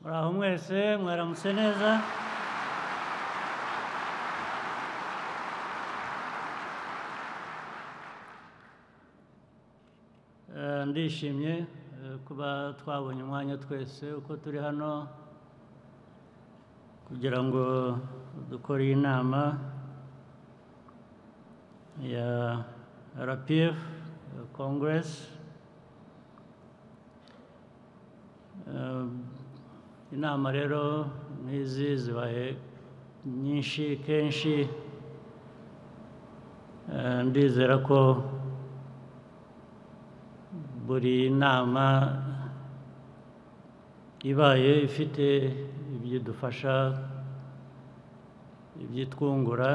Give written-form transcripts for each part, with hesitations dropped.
Muraho mwese, mwaramutse neza. Ndishimye kuba twabonye umwanya twese uko turi hano kugira ngo dukore inama ya RPF Congress. Inama rero nk'izi zibaye nyinshi kenshi, ndizera ko buri nama ibaye ifite ibyo idufasha, ibyo itwungura,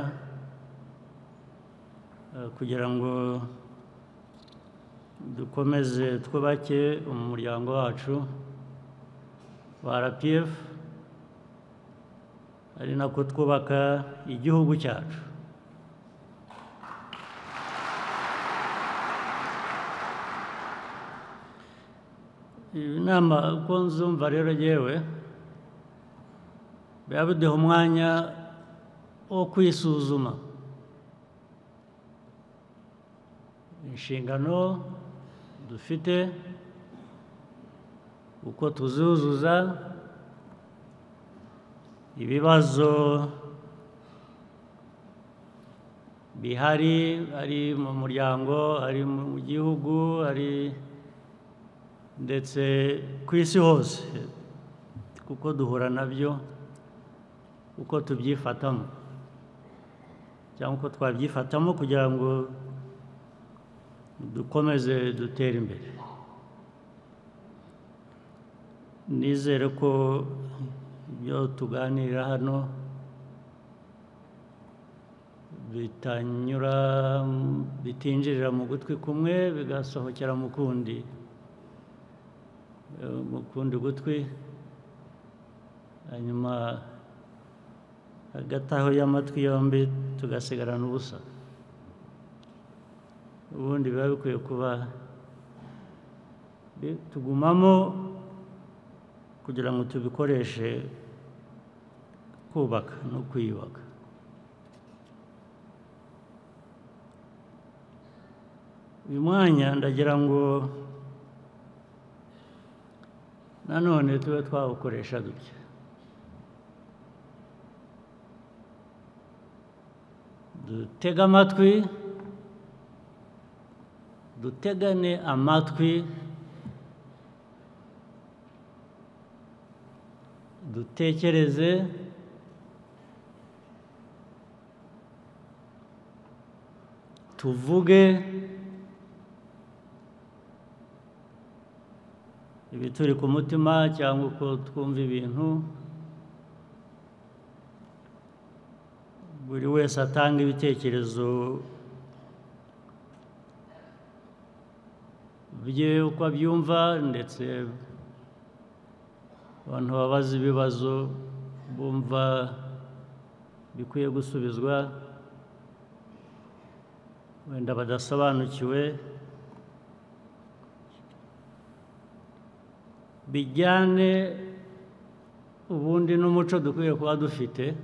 kugira ngo dukomeze twubake umuryango wacu wa RPF, ari nako twubaka igihugu cyacu. Inama uko nzumva rero yewe biba biduha umwanya wo kwisuzuma inshingano dufite, uko tuzuzuza, ibibazo bihari ari mu muryango, ari mu gihugu, ari ndetse ku isi hose, kuko duhura nabyo uko tubyifatamo cyangwa uko twabyifatamo kugira ngo dukomeze dutere imbere. Nizere ko ibyo tuganira hano bitanyura, bitinjirira mu gutwi kumwe bigasohokera mu kundi gutwi, hanyuma hagati aho y'amatwi yombi tugasigarana ubusa. Ubundi biba bikwiye kuba tugumamo kugira ngo tubikoreshe kubaka no kwiyubaka. Uyu mwanya ndagira ngo nanone tube twawukoresha dutya. Dutega amatwi, dutegane amatwi, dutekereze, tuvuge ibituri ku mutima cyangwa uko twumva ibintu, buri wese atanga ibitekerezo bye uko abyumva, ndetse abantu babaza ibibazo bumva bikwiye gusubizwa wenda badasobanukiwe, bijyane ubundi n'umuco dukwiye kuba dufite,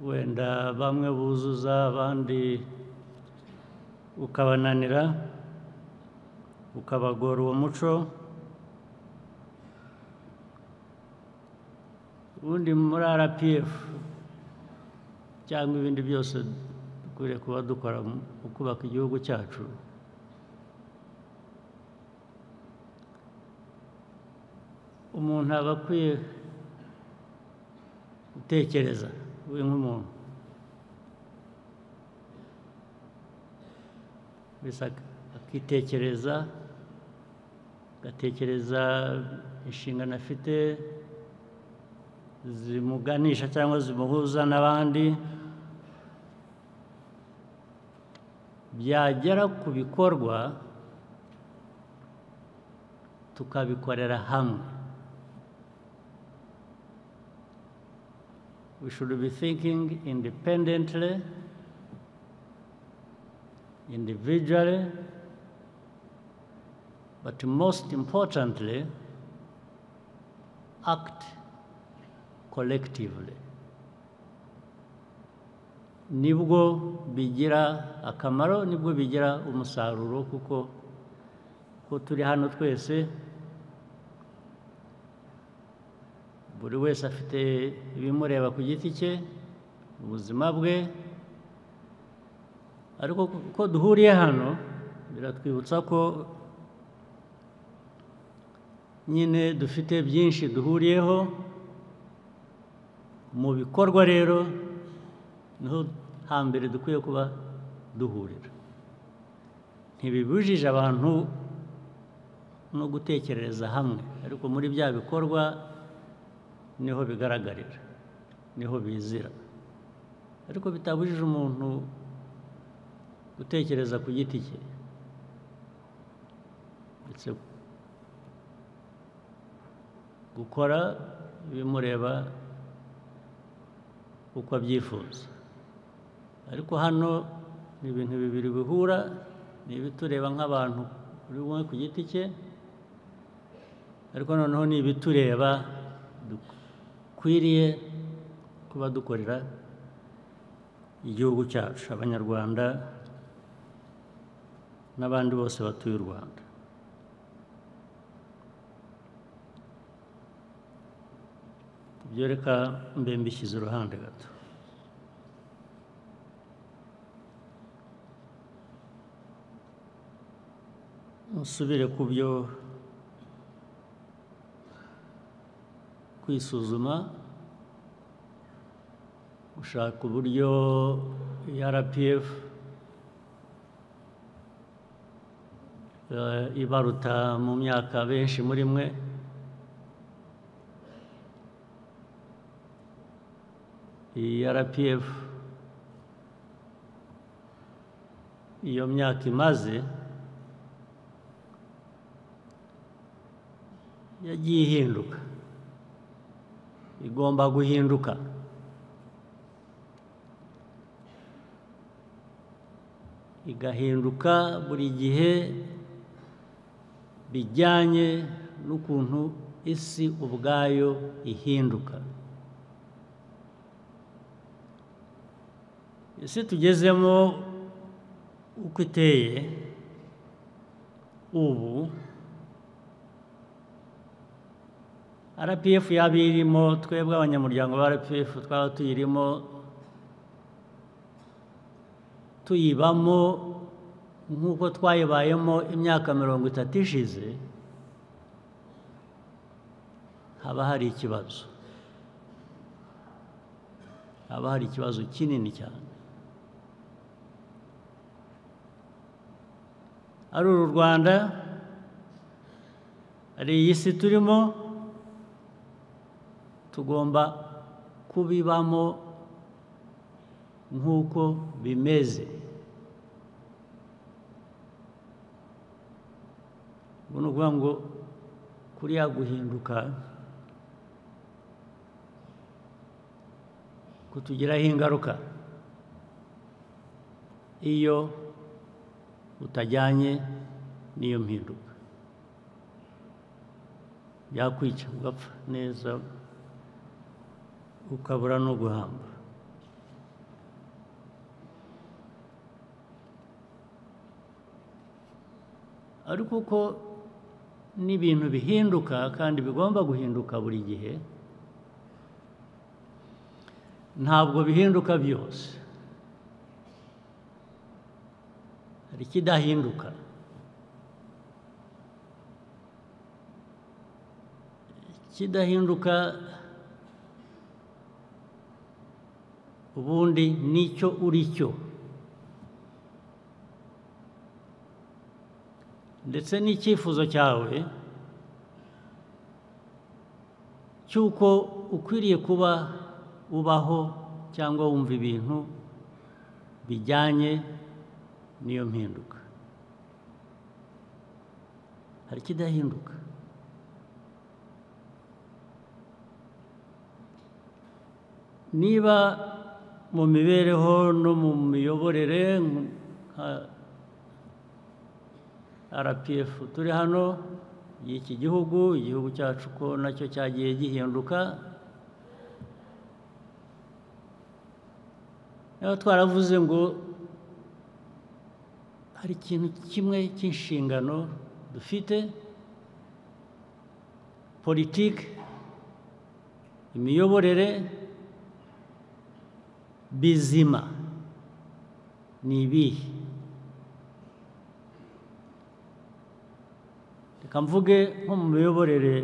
wenda bamwe buzuza abandi ukabananira, ukabagora uwo muco. Ubundi muri RPF cyangwa ibindi byose dukwiriye kuba dukora mu kubaka igihugu cyacu, umuntu aba akwiye gutekereza we nk'umuntu, akitekereza, agatekereza inshingano afite zimuganisha cyangwa zimuhuza n'abandi, byagera ku bikorwa tukabikorera hamwe. We should be thinking independently, individually, but most importantly, act collectively. Nibwo bigira akamaro, nibwo bigira umusaruro, kuko ko turi hano twese, buri wese afite ibimureba ku giti cye, ubuzima bwe, ariko ko duhuriye hano biratwibutsa ko nyine dufite byinshi duhuriyeho. Mu bikorwa rero niho hambere dukwiye kuba duhurira. Ntibibujije abantu no gutekerereza hamwe, ariko muri bya bikorwa niho bigaragarira, niho bizira. Ariko bitabujije umuntu gutekereza ku giti cye, ndetse gukora ibimureba uko abyifuza. Ariko hano ni ibintu bibiri bihura, ni ibitureba nk'abantu buri umwe ku giti cye, ariko noneho ni ibitureba dukwiriye kuba dukorera igihugu cyacu, Abanyarwanda n'abandi bose batuye u Rwanda. Ibyo reka mbe mbishyize iruhande gato. Nsubire ku byo kwisuzuma, gushaka uburyo RPF ibaruta mu myaka benshi muri mwe, RPF iyo myaka imaze yagiye ihinduka, igomba guhinduka. Igahinduka buri gihe bijyanye n'ukuntu isi ubwayo ihinduka. Isi tugezemo uko iteye ubu, RPF yaba irimo, twebwe abanyamuryango ba RPF twaba tuyirimo, tuyibamo nk'uko twayibayemo imyaka 30 ishize, haba hari ikibazo, haba hari ikibazo kinini cyane. Ari uru Rwanda, ari iyi si turimo, tugomba kubibamo nk'uko bimeze. Ubu ni ukuvuga ngo kuriya guhinduka kutugiraho ingaruka iyo utajyanye n'iyo mpinduka, byakwica ugapfa neza, ukabura no guhamba. Ariko uko n'ibintu bihinduka kandi bigomba guhinduka buri gihe, ntabwo bihinduka byose, hari ikidahinduka. Ikidahinduka ubundi nicyo uri cyo, ndetse n'icyifuzo cyawe cy'uko ukwiriye kuba ubaho cyangwa wumva ibintu bijyanye n'iyo mpinduka. Hari ikidahinduka. Niba mu mibereho no mu miyoborere nka RPF turi hano, y'iki gihugu, igihugu cyacu ko nacyo cyagiye gihinduka. Niba twaravuze ngo hari ikintu kimwe cy'inshingano dufite, politiki, imiyoborere bizima ni ibihe? Reka mvuge nko mu miyoborere,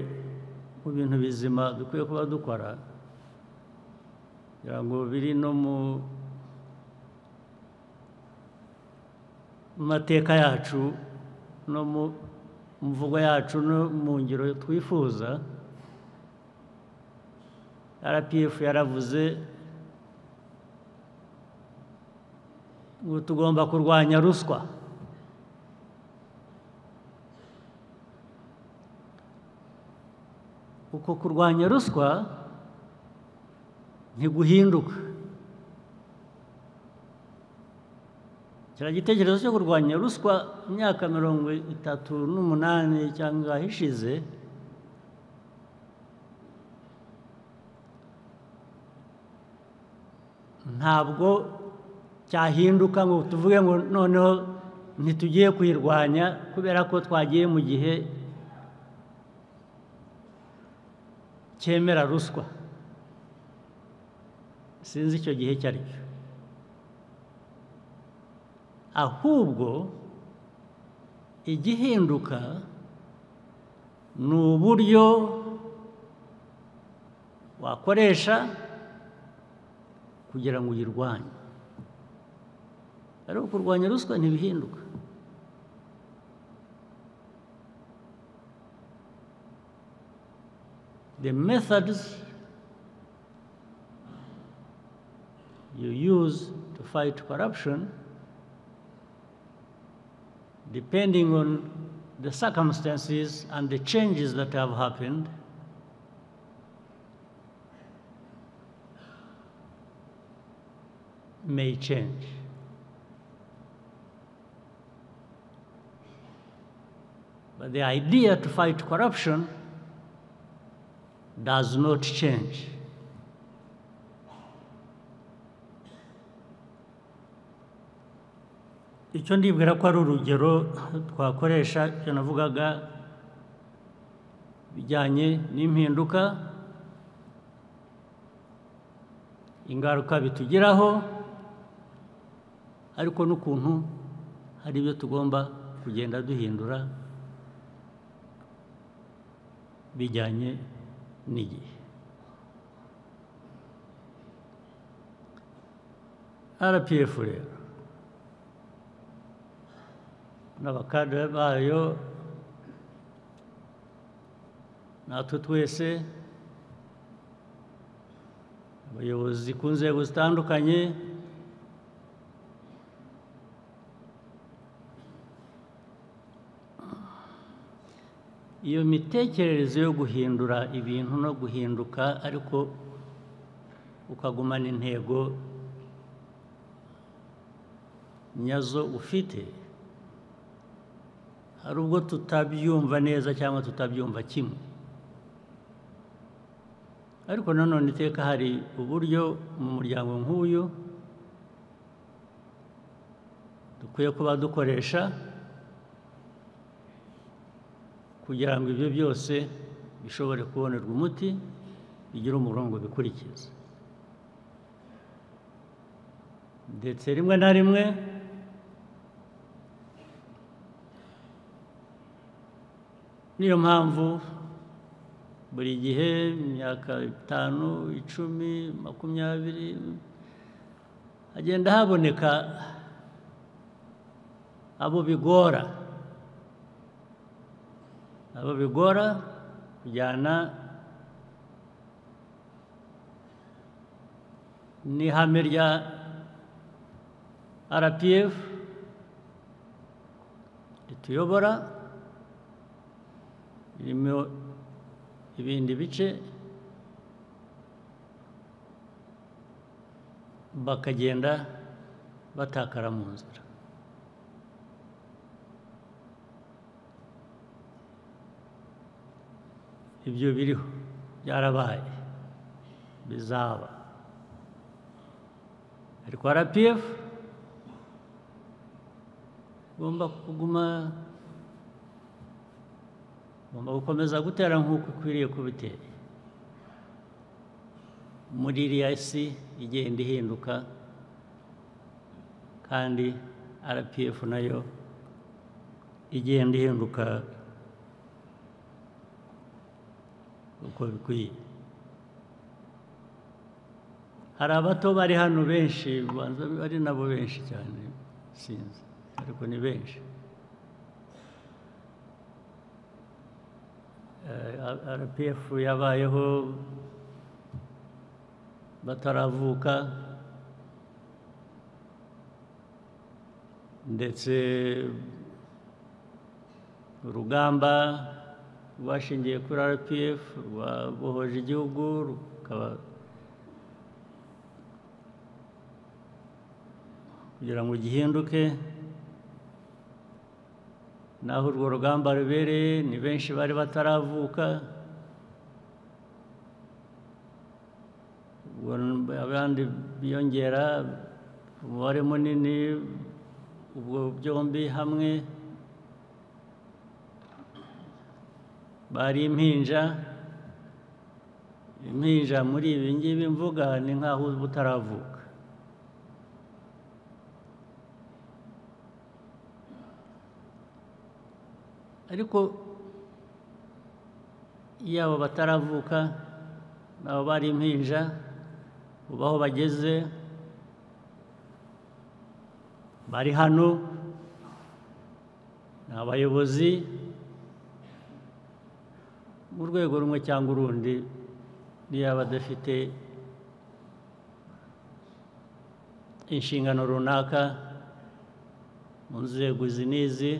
mu bintu bizima dukwiye kuba dukora, kugira ngo biri no mu mateka yacu no mu mvugo yacu no mu ngiro twifuza. RPF yaravuze ngo tugomba kurwanya ruswa. Uko kurwanya ruswa ntiguhinduka. Kiriya gitekerezo cyo kurwanya ruswa imyaka 38 cyangwa ishize ntabwo cyahinduka ngo tuvuge ngo noneho ntitugiye kuyirwanya kubera ko twagiye mu gihe cyemera ruswa. Sinzi icyo gihe icyo ari cyo. Ahubwo igihinduka ni uburyo wakoresha kugira ngo uyirwanye. Ariko kurwanya ruswa ntibihinduka. The methods you use to fight corruption, depending on the circumstances and the changes that have happened, may change. But the idea to fight corruption does not change. Icyo ndibwira ko ari urugero twakoresha, icyo navugaga bijyanye n'impinduka, ingaruka bitugiraho, ariko n'ukuntu hari ibyo tugomba kugenda duhindura bijyanye n'igihe. RPF rero n'abakadere bayo natwe twese abayobozi ku nzego zitandukanye iyo mitekerereze yo guhindura ibintu no guhinduka ariko ukagumana intego nyazo ufite, hari ubwo tutabyumva neza cyangwa tutabyumva kimwe. Ariko nanone iteka hari uburyo mu muryango nk'uyu dukwiye kuba dukoresha kugira ngo ibyo byose bishobore kubonerwa umuti, bigire umurongo bikurikiza. Ndetse rimwe na rimwe niyo mpamvu buri gihe imyaka 5, 10, 20 hagenda haboneka abo bigora, abo bigora kujyana n'ihame rya RPF rituyobora, ririmo ibindi bice, bakagenda batakara mu nzira. Ibyo biriho byarabaye, bizaba. Ariko RPF igomba kuguma, igomba gukomeza gutera nk'uko ikwiriye kubitera muri iriya si igenda ihinduka, kandi RPF nayo igenda ihinduka uko bikwiye. Hari abato bari hano benshi, banza ari nabo benshi cyane, sinzi, ariko ni benshi. RPF yabayeho bataravuka, ndetse urugamba rwashingiye kuri RPF rwabohoje igihugu, rukaba kugira ngo gihinduke. Naho urwo rugamba rubereye ni benshi bari bataravuka, abandi biyongera umubare munini, ubwo byombi hamwe bari impinja. Impinja muri ibi ngibi mvuga ni nkaho utaravuka. Ariko iyo abo bataravuka nabo bari impinja, ubu aho bageze bari hano ni abayobozi mu rwego rumwe cyangwa urundi, niyo badafite inshingano runaka mu nzego izi n'izi,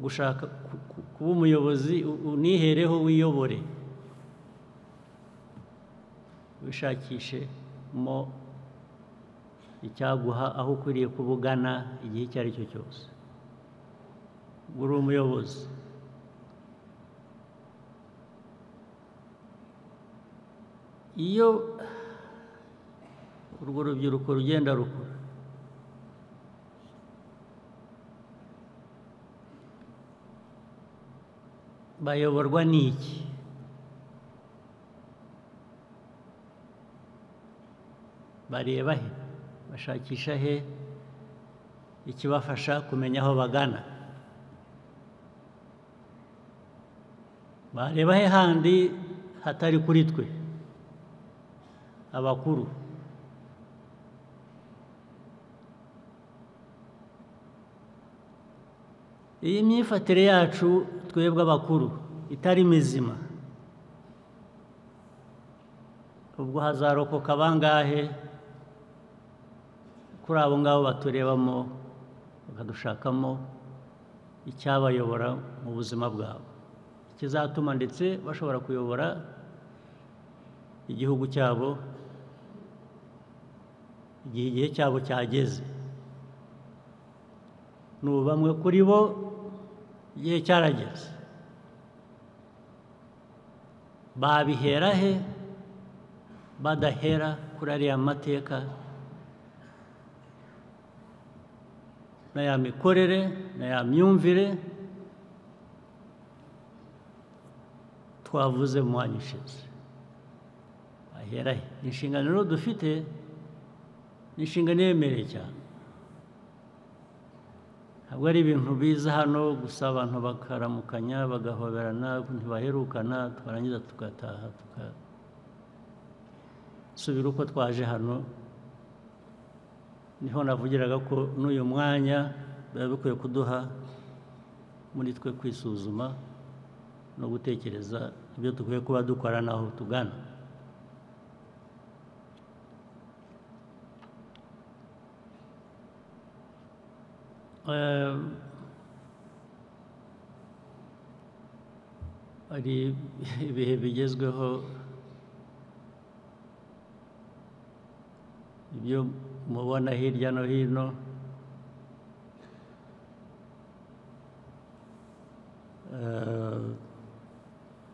gushaka kuba umuyobozi unihereho wiyobore, wishakishe mo icyaguha aho ukwiriye kubugana igihe icyo ari cyo cyose. Uri umuyobozi, iyo urwo rubyiruko rugenda rukura, bayoborwa n'iki? Bareba he? Bashakisha he ikibafasha kumenya aho bagana? Bareba he handi hatari kuri twe abakuru? Iyi myifatire yacu twebwe abakuru itari mizima, ubwo hazarokoka bangahe kuri abo ngabo baturebamo bakadushakamo icyabayobora mu buzima bwabo, ikizatuma ndetse bashobora kuyobora igihugu cyabo igihe igihe cyabo cyageze. N'ubu bamwe kuri bo igihe cyarageze, babihera he badahera kuri ariya mateka na ya mikorere na ya myumvire twavuze mu mwanya ushize? Bahera he? Inshingano rero dufite ni inshingano iremereye cyane. Ntabwo ari ibintu biza hano gusa abantu bakaramukanya bagahoberana ntibaherukana, twarangiza tugataha tugasubira uko twaje hano. Niho navugiraga ko n'uyu mwanya biba bikwiye kuduha muri twe kwisuzuma no gutekereza ibyo dukwiye kuba dukora n'aho tugana. Hari ibihe bigezweho, ibyo mubona hirya no hino,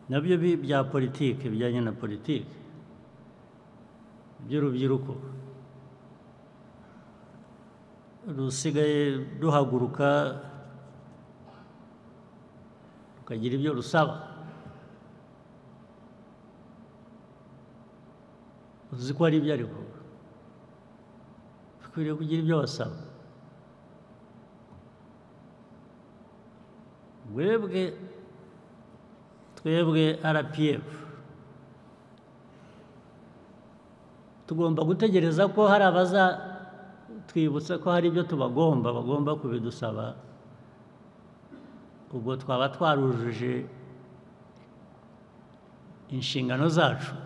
Nabyo bya politiki, bijyanye na politiki by'urubyiruko rusigaye ruhaguruka rukagira ibyo rusaba. Uzi ko ari ibyo, ariko bakwiriye kugira ibyo basaba. Mwebwe, twebwe RPF, tugomba gutegereza ko hari abazatwibutsa ko hari ibyo tubagomba, bagomba kubidusaba. Ubwo twaba twarujuje inshingano zacu,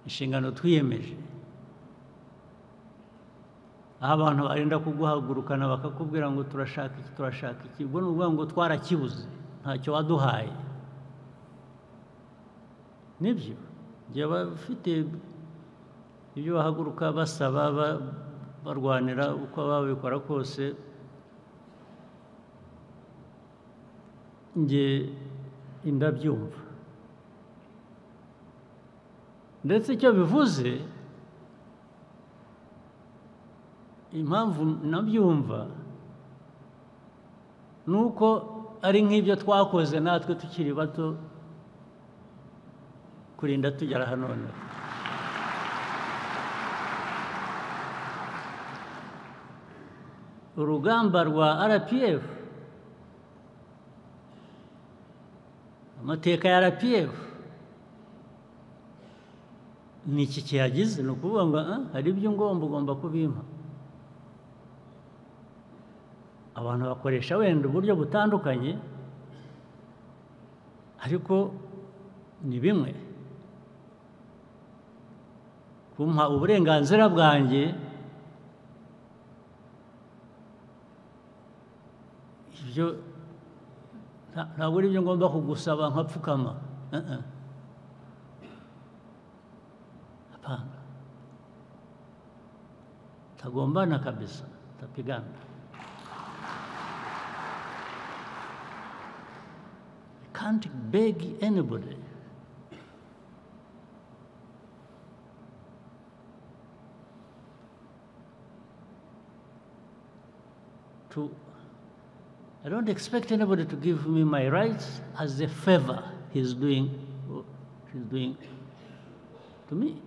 inshingano twiyemeje. Aho abantu barinda kuguhagurukana bakakubwira ngo turashaka iki, turashaka iki, ubwo ni ukuvuga ngo twarakibuze, ntacyo waduhaye. Nibyo, igihe bafite ibyo bahaguruka basaba, barwanira, uko babikora kose, njye ndabyumva. Ndetse icyo bivuze, impamvu nabyumva ni uko ari nk'ibyo twakoze natwe tukiri bato, kurinda tugera hano noneho. Urugamba rwa RPF, amateka ya RPF ni iki kiyagize? Ni ukuvuga ngo hari ibyo ngomba, ugomba kubimpa. Abantu bakoresha wenda uburyo butandukanye, ariko ni bimwe. Kumpa uburenganzira bwanjye, ibyo ntabwo ari ibyo ngomba kugusaba nkapfukama. Hapana, tagombana kabisa, tapigana. I can't beg anybody. I don't expect anybody to give me my rights as a favor he's doing, or she's doing to me.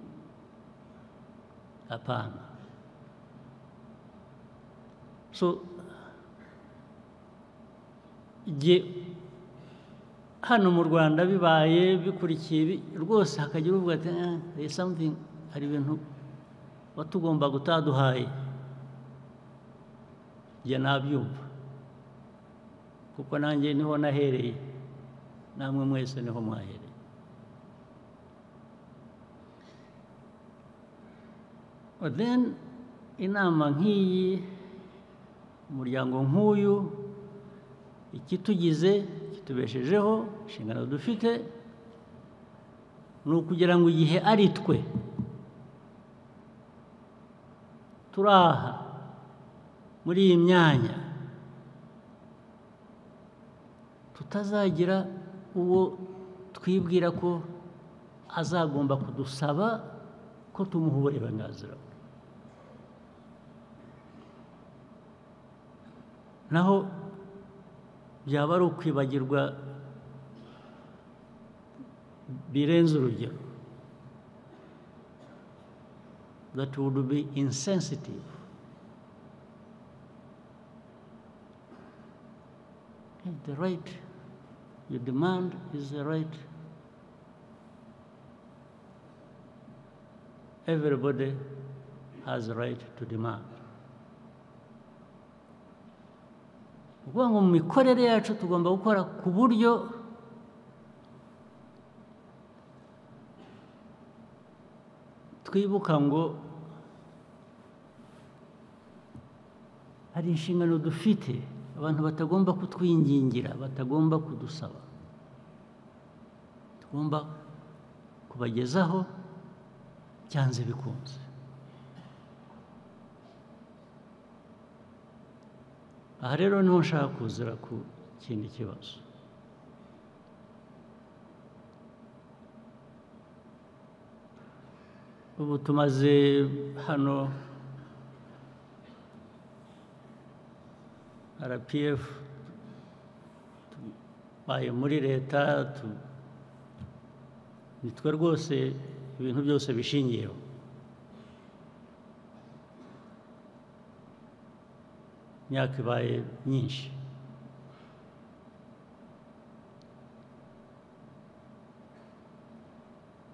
Hapana. So, jye hano mu Rwanda bibaye bikurikiye rwose, hakagira uvuga ati there is something, hari ibintu watugomba gutaduhaye, jye nabyumva, kuko nanjye niho nahereye, namwe mwese niho mwahereye. But then inama nk'iyi, umuryango nk'uyu, ikitugize, kitubeshejeho, inshingano dufite ni ukugira ngo igihe ari twe turaha muri iyi myanya, tutazagira uwo twibwira ko azagomba kudusaba ko tumuha uburenganzira. Naho byaba ari ukwibagirwa birenze urugero. That would be insensitive. The right you demand is the right everybody has a right to demand. Ukuvuga ngo mu mikorere yacu tugomba gukora ku buryo twibuka ngo hari inshingano dufite, abantu batagomba kutwingingira, batagomba kudusaba, tugomba kubagezaho byanze bikunze. Aha rero niho nshaka kuzira ku kindi kibazo. Ubu tumaze hano RPF tubaye muri leta, nitwe rwose ibintu byose bishingiyeho. Imyaka ibaye myinshi.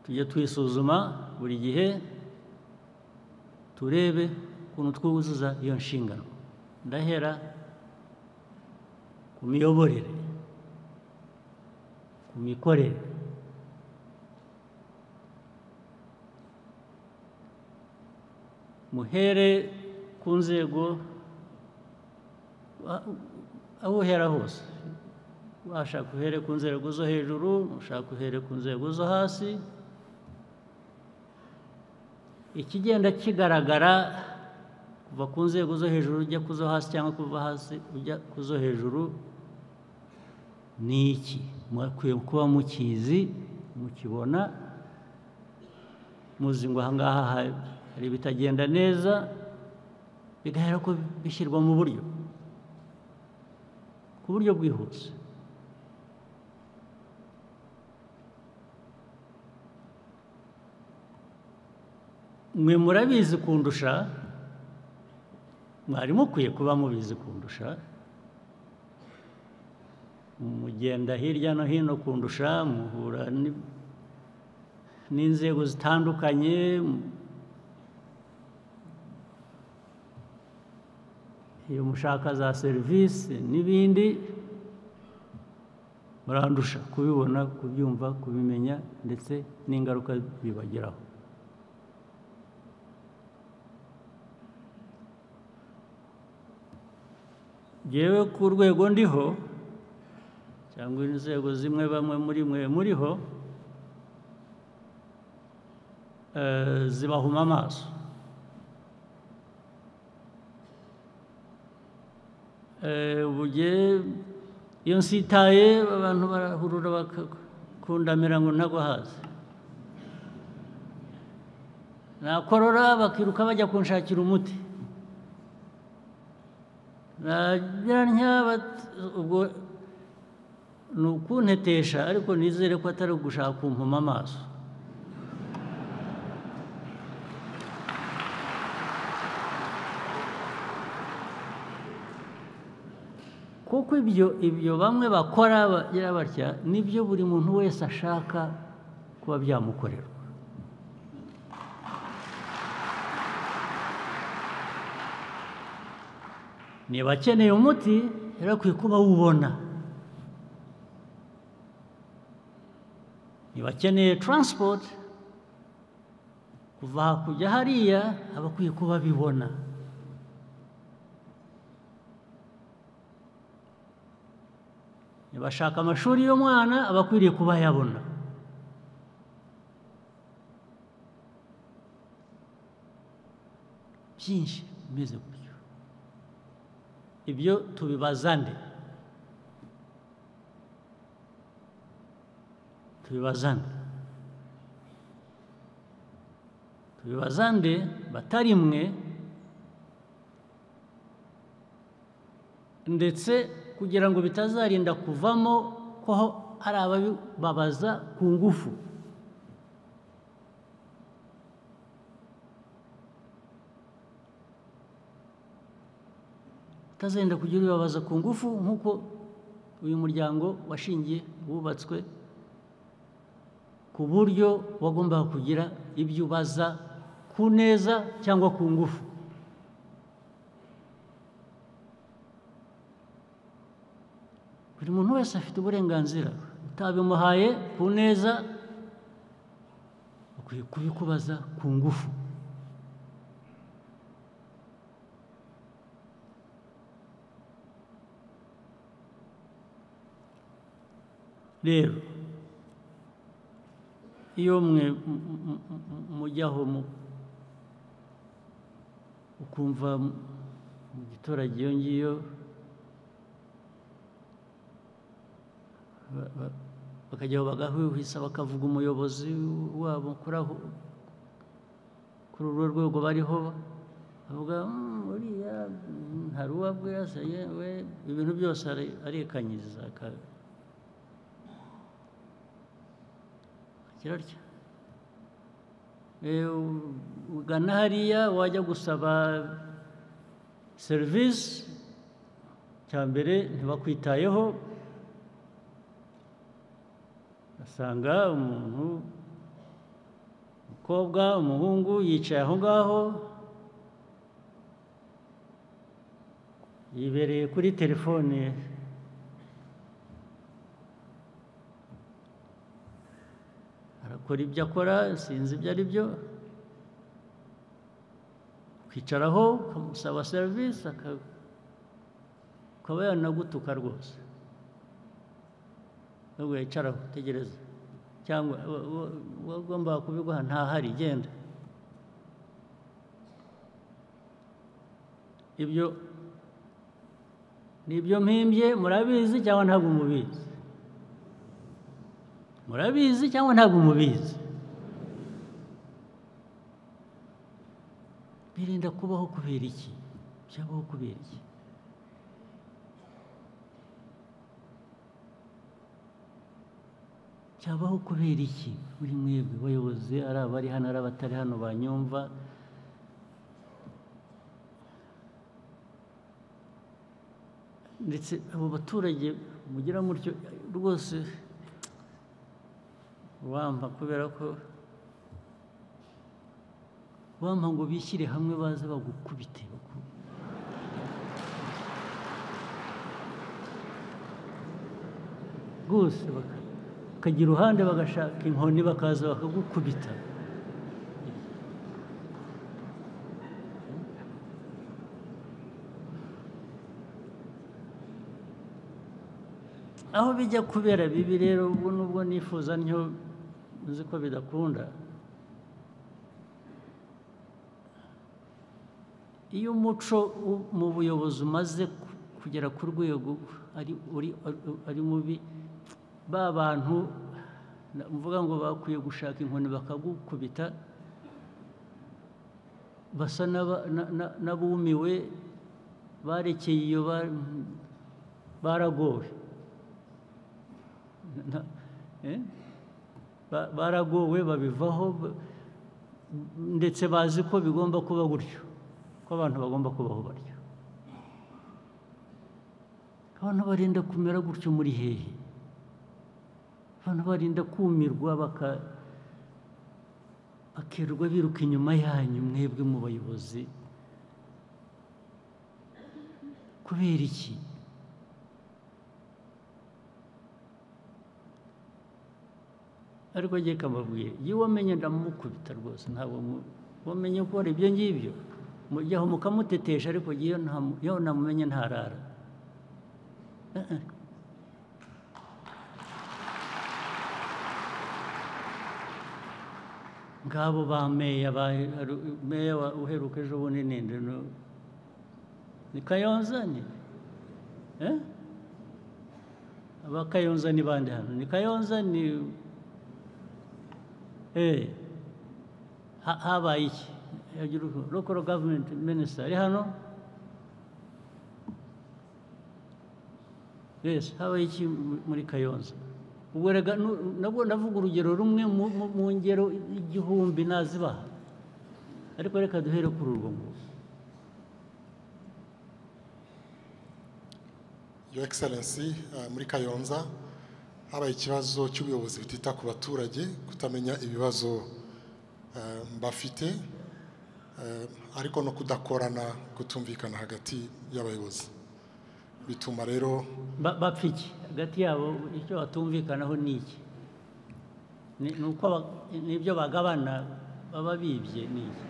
Tujye twisuzuma buri gihe, turebe ukuntu twuzuza iyo nshingano. Ndahera ku miyoborere, ku mikorere. Muhere ku nzego aho uhera hose, washaka uhere ku nzego zo hejuru, ushaka uhere ku nzego zo hasi. Ikigenda kigaragara kuva ku nzego zo hejuru ujya ku zo hasi cyangwa kuva hasi ujya ku zo hejuru ni iki? Mukwiye kuba mukizi, mukibona, muzi ngo aha ngaha hari ibitagenda neza, bigahera ko bishyirwa mu buryo, ku buryo bwihuse. Mwe murabizi kundusha, mwari mukwiye kuba mubizi kundusha, mugenda hirya no hino kundusha, muhura n'inzego zitandukanye. Iyo mushaka za serivisi n'ibindi murandusha kubibona, kubyumva, kubimenya, ndetse n'ingaruka bibageraho. Jewe ku rwego ndiho cyangwa inzego zimwe bamwe muri mwe muriho, zibahuma amaso. Ubuge iyo nsitaye abantu barahurura bakundamira ngo ntagwa hasi, nakorora bakiruka bajya kunshakira umuti, ubwo ni ukuntetesha, ariko nizere ko atari ugushaka kumpuma amaso. Kuko ibyo bamwe bakora bagira batya, nibyo buri muntu wese ashaka kuba byamukorerwa. Niba akeneye umuti yarakwiye kuba awubona, niba akeneye transport kuva aha kujya hariya aba akwiye kuba abibona. Niba ashaka amashuri y'umwana aba akwiriye kuba ayabona. Byinshi bimeze gutyo. Ibyo tubibaza nde? Tubibaza nde? Tubibaza nde batari mwe, ndetse kugira ngo bitazarinda kuvamo ko ari ababibabaza ku ngufu. Bitazarinda kugira ubibabaza ku ngufu, nk'uko uyu muryango washingiye wubatswe ku buryo wagombaga kugira ibyo ubaza ku neza cyangwa ku ngufu. Buri muntu wese afite uburenganzira, utabimuhaye ku neza akwiye kubikubaza ku ngufu. Rero iyo mwe mujyaho ukumva mu giturage iyo ngiyo bakajyaho bagahwihwisa bakavuga umuyobozi wabo kuraho, Kuri urwo rwego bariho bavuga uriya hari uwo abwira se we, ibintu byose arikanyiza kirarya. Ugana hariya wajya gusaba serivisi, cya mbere ntibakwitayeho, asanga umuntu umukobwa umuhungu yicaye aho ngaho yibereye kuri telefone, arakora ibyo akora sinzi ibyo ari byo, kwicaraho ukamusaba serivisi akaba yanagutuka rwose, nubwo yicaraho tegereza cyangwa wagomba kubiguha ntahari genda. Ibyo nibyo mpimbye murabizi cyangwa ntabwo mubizi? Murabizi cyangwa ntabwo mubizi? Birinda kubaho kubera iki? Byabaho kubera iki? Cyabaho kubera iki? Muri mwebwe bayobozi, ari abari hano ari abatari hano banyumva, ndetse abo baturage mugira mutyo rwose wampa kubera ko wampa ngo bishyire hamwe baze bagukubite rwose, bakagira uruhande bagashaka inkoni bakaza bakagukubita. Aho bijya kubera bibi rero, ubwo nubwo nifuza ntyo nzi ko bidakunda, iyo umuco mu buyobozi umaze kugera ku rwego ari mubi, ba bantu mvuga ngo bakwiye gushaka inkoni bakagukubita basa n'abumiwe, barekeye iyo baragowe, baragowe babivaho, ndetse bazi ko bigomba kuba gutyo, ko abantu bagomba kubaho batyo. Abantu barinda kumera gutyo muri hehe? Abantu barinda kumirwa bakirirwa biruka inyuma yanyu mwebwe mu bayobozi kubera iki? Ariko ngiye kamabwira, iyo wamenye ndamukubita rwose, ntabwo wamenye ko ari ibyo ngibyo mujyaho mukamutetesha, ariko iyo namumenye ntarara. Ngabo ba meya, meya uheruka ejo bundi ninde? Ni Kayonza ni? Aba Kayonza ni bande hano? Ni Kayonza ni habaye iki? Local government minister ari hano? Yes, habaye iki muri Kayonza? Ubwo rega nabwo navuga urugero rumwe mu ngero 1000 nazibaha, ariko reka duhere kuri urwo ngurwo. Your Excellency, muri Kayonza habaye ikibazo cy'ubuyobozi butita ku baturage, kutamenya ibibazo bafite, ariko no kudakorana, kutumvikana hagati y'abayobozi, bituma rero bapfa iki hagati yabo? Icyo batumvikanaho ni iki? Ni uko n'ibyo bagabana baba bibye ni iki?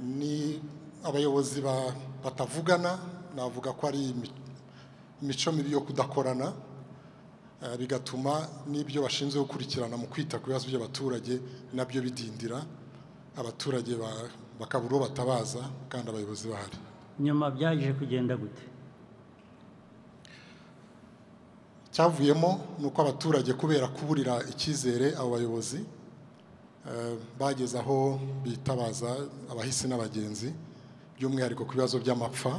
Ni abayobozi batavugana, navuga ko ari imico mibi yo kudakorana, bigatuma n'ibyo bashinzwe gukurikirana mu kwita ku bibazo by'abaturage nabyo bidindira, abaturage bakabura uwo batabaza kandi abayobozi bahari. Nyuma byaje kugenda gute? Cyavuyemo ni uko abaturage kubera kuburira icyizere abo bayobozi bageze aho bitabaza abahisi n'abagenzi, by'umwihariko ku bibazo by'amapfa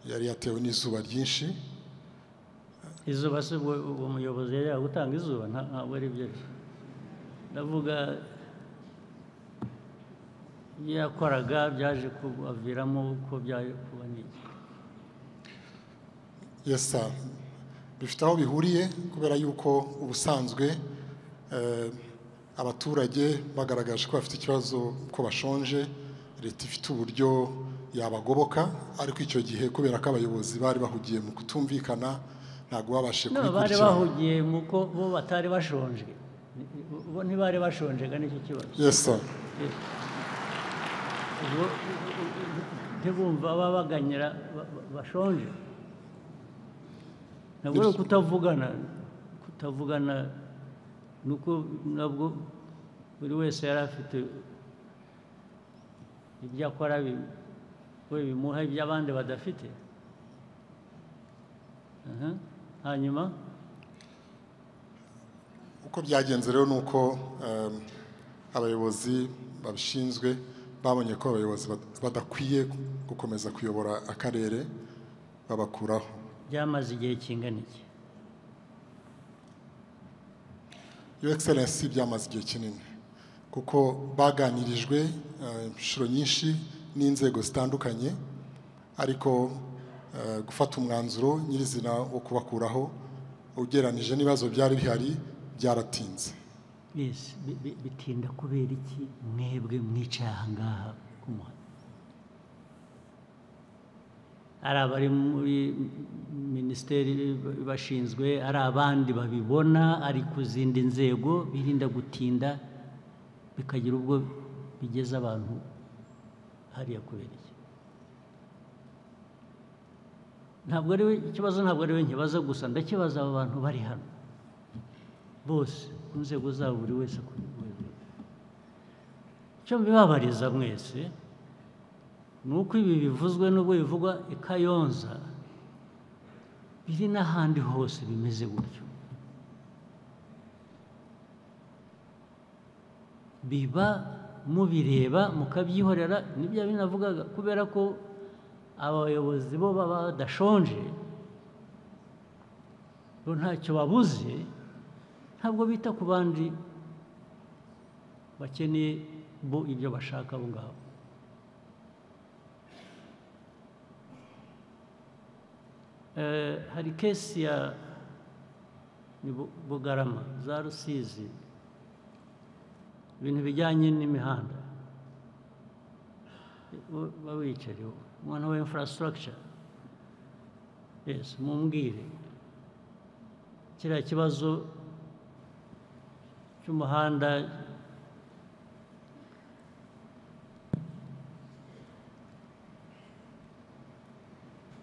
yari yatewe n'izuba ryinshi. Izuba se uwo muyobozi yari gutanga izuba? Ntabwo ari byo. Ndavuga yakoraga byaje kubaviramo uko byaje kuba n'iki. Yes sir, bifite aho bihuriye kubera yuko ubusanzwe abaturage bagaragaje ko bafite ikibazo ko bashonje, leta ifite uburyo yabagoboka, ariko icyo gihe kubera ko abayobozi bari bahugiye mu kutumvikana ntabwo babashije kubikurikirana. Bari bahugiye mu ko bo batari bashonje, bo ntibari bashonjega n'icyo kibazo. Yes sir. Ntibumva babaganyira bashonje. Ntabwo ari kutavugana nuko nabwo buri wese yari afite ibyo akora we bimuha ibyo abandi badafite. Hanyuma uko byagenze rero nuko abayobozi babishinzwe babonye ko abayobozi badakwiye gukomeza kuyobora akarere, babakuraho. Byamaze igihe kingana iki? Your Excellency, byamaze igihe kinini kuko baganirijwe inshuro nyinshi n'inzego zitandukanye, ariko gufata umwanzuro nyirizina wo kubakuraho ugeranije n'ibibazo byari bihari byaratinze. Yes, bitinda kubera iki mwebwe mwicaye aha ngaha ku muhanda? Ari abari muri minisiteri bashinzwe, ari abandi babibona, ari ku zindi nzego, birinda gutinda bikagira ubwo bigeza abantu hariya kubera iki? Ntabwo ari ikibazo, ntabwo ari we nkibaza gusa, ndakibaza aba bantu bari hano bose ku nzego zabo, buri wese ku rwego. Icyo mbibabariza mwese ni uko ibi bivuzwe n'ubwo bivugwa i Kayonza biri n'ahandi hose bimeze gutyo. Biba mubireba mukabyihorera, nibyo binavugaga, kubera ko abayobozi bo baba badashonje, bo ntacyo babuze, ntabwo bita ku bandi bakeneye bo ibyo bashaka abo ngabo. Hari kesi ya Bugarama za Rusizi, ibintu bijyanye n'imihanda, bawicariho umwana wa infrastructure. Yes, mumbwire kiriya kibazo cy'umuhanda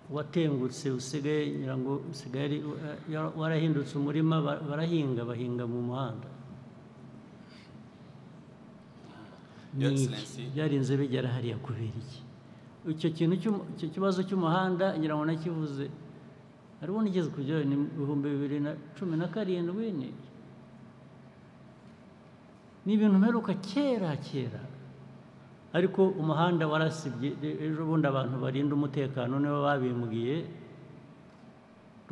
watengutse usigaye, ngira ngo usigaye warahindutse umurima, barahinga bahinga mu muhanda. Byarinze bigera hariya kubera iki? Icyo kintu, icyo kibazo cy'umuhanda ngira ngo nakivuze hariho nigeze kujyayo ni 2017, ni ibintu mperuka kera kera, ariko umuhanda warasibye. Ejo bundi abantu barinda umutekano nibo babimbwiye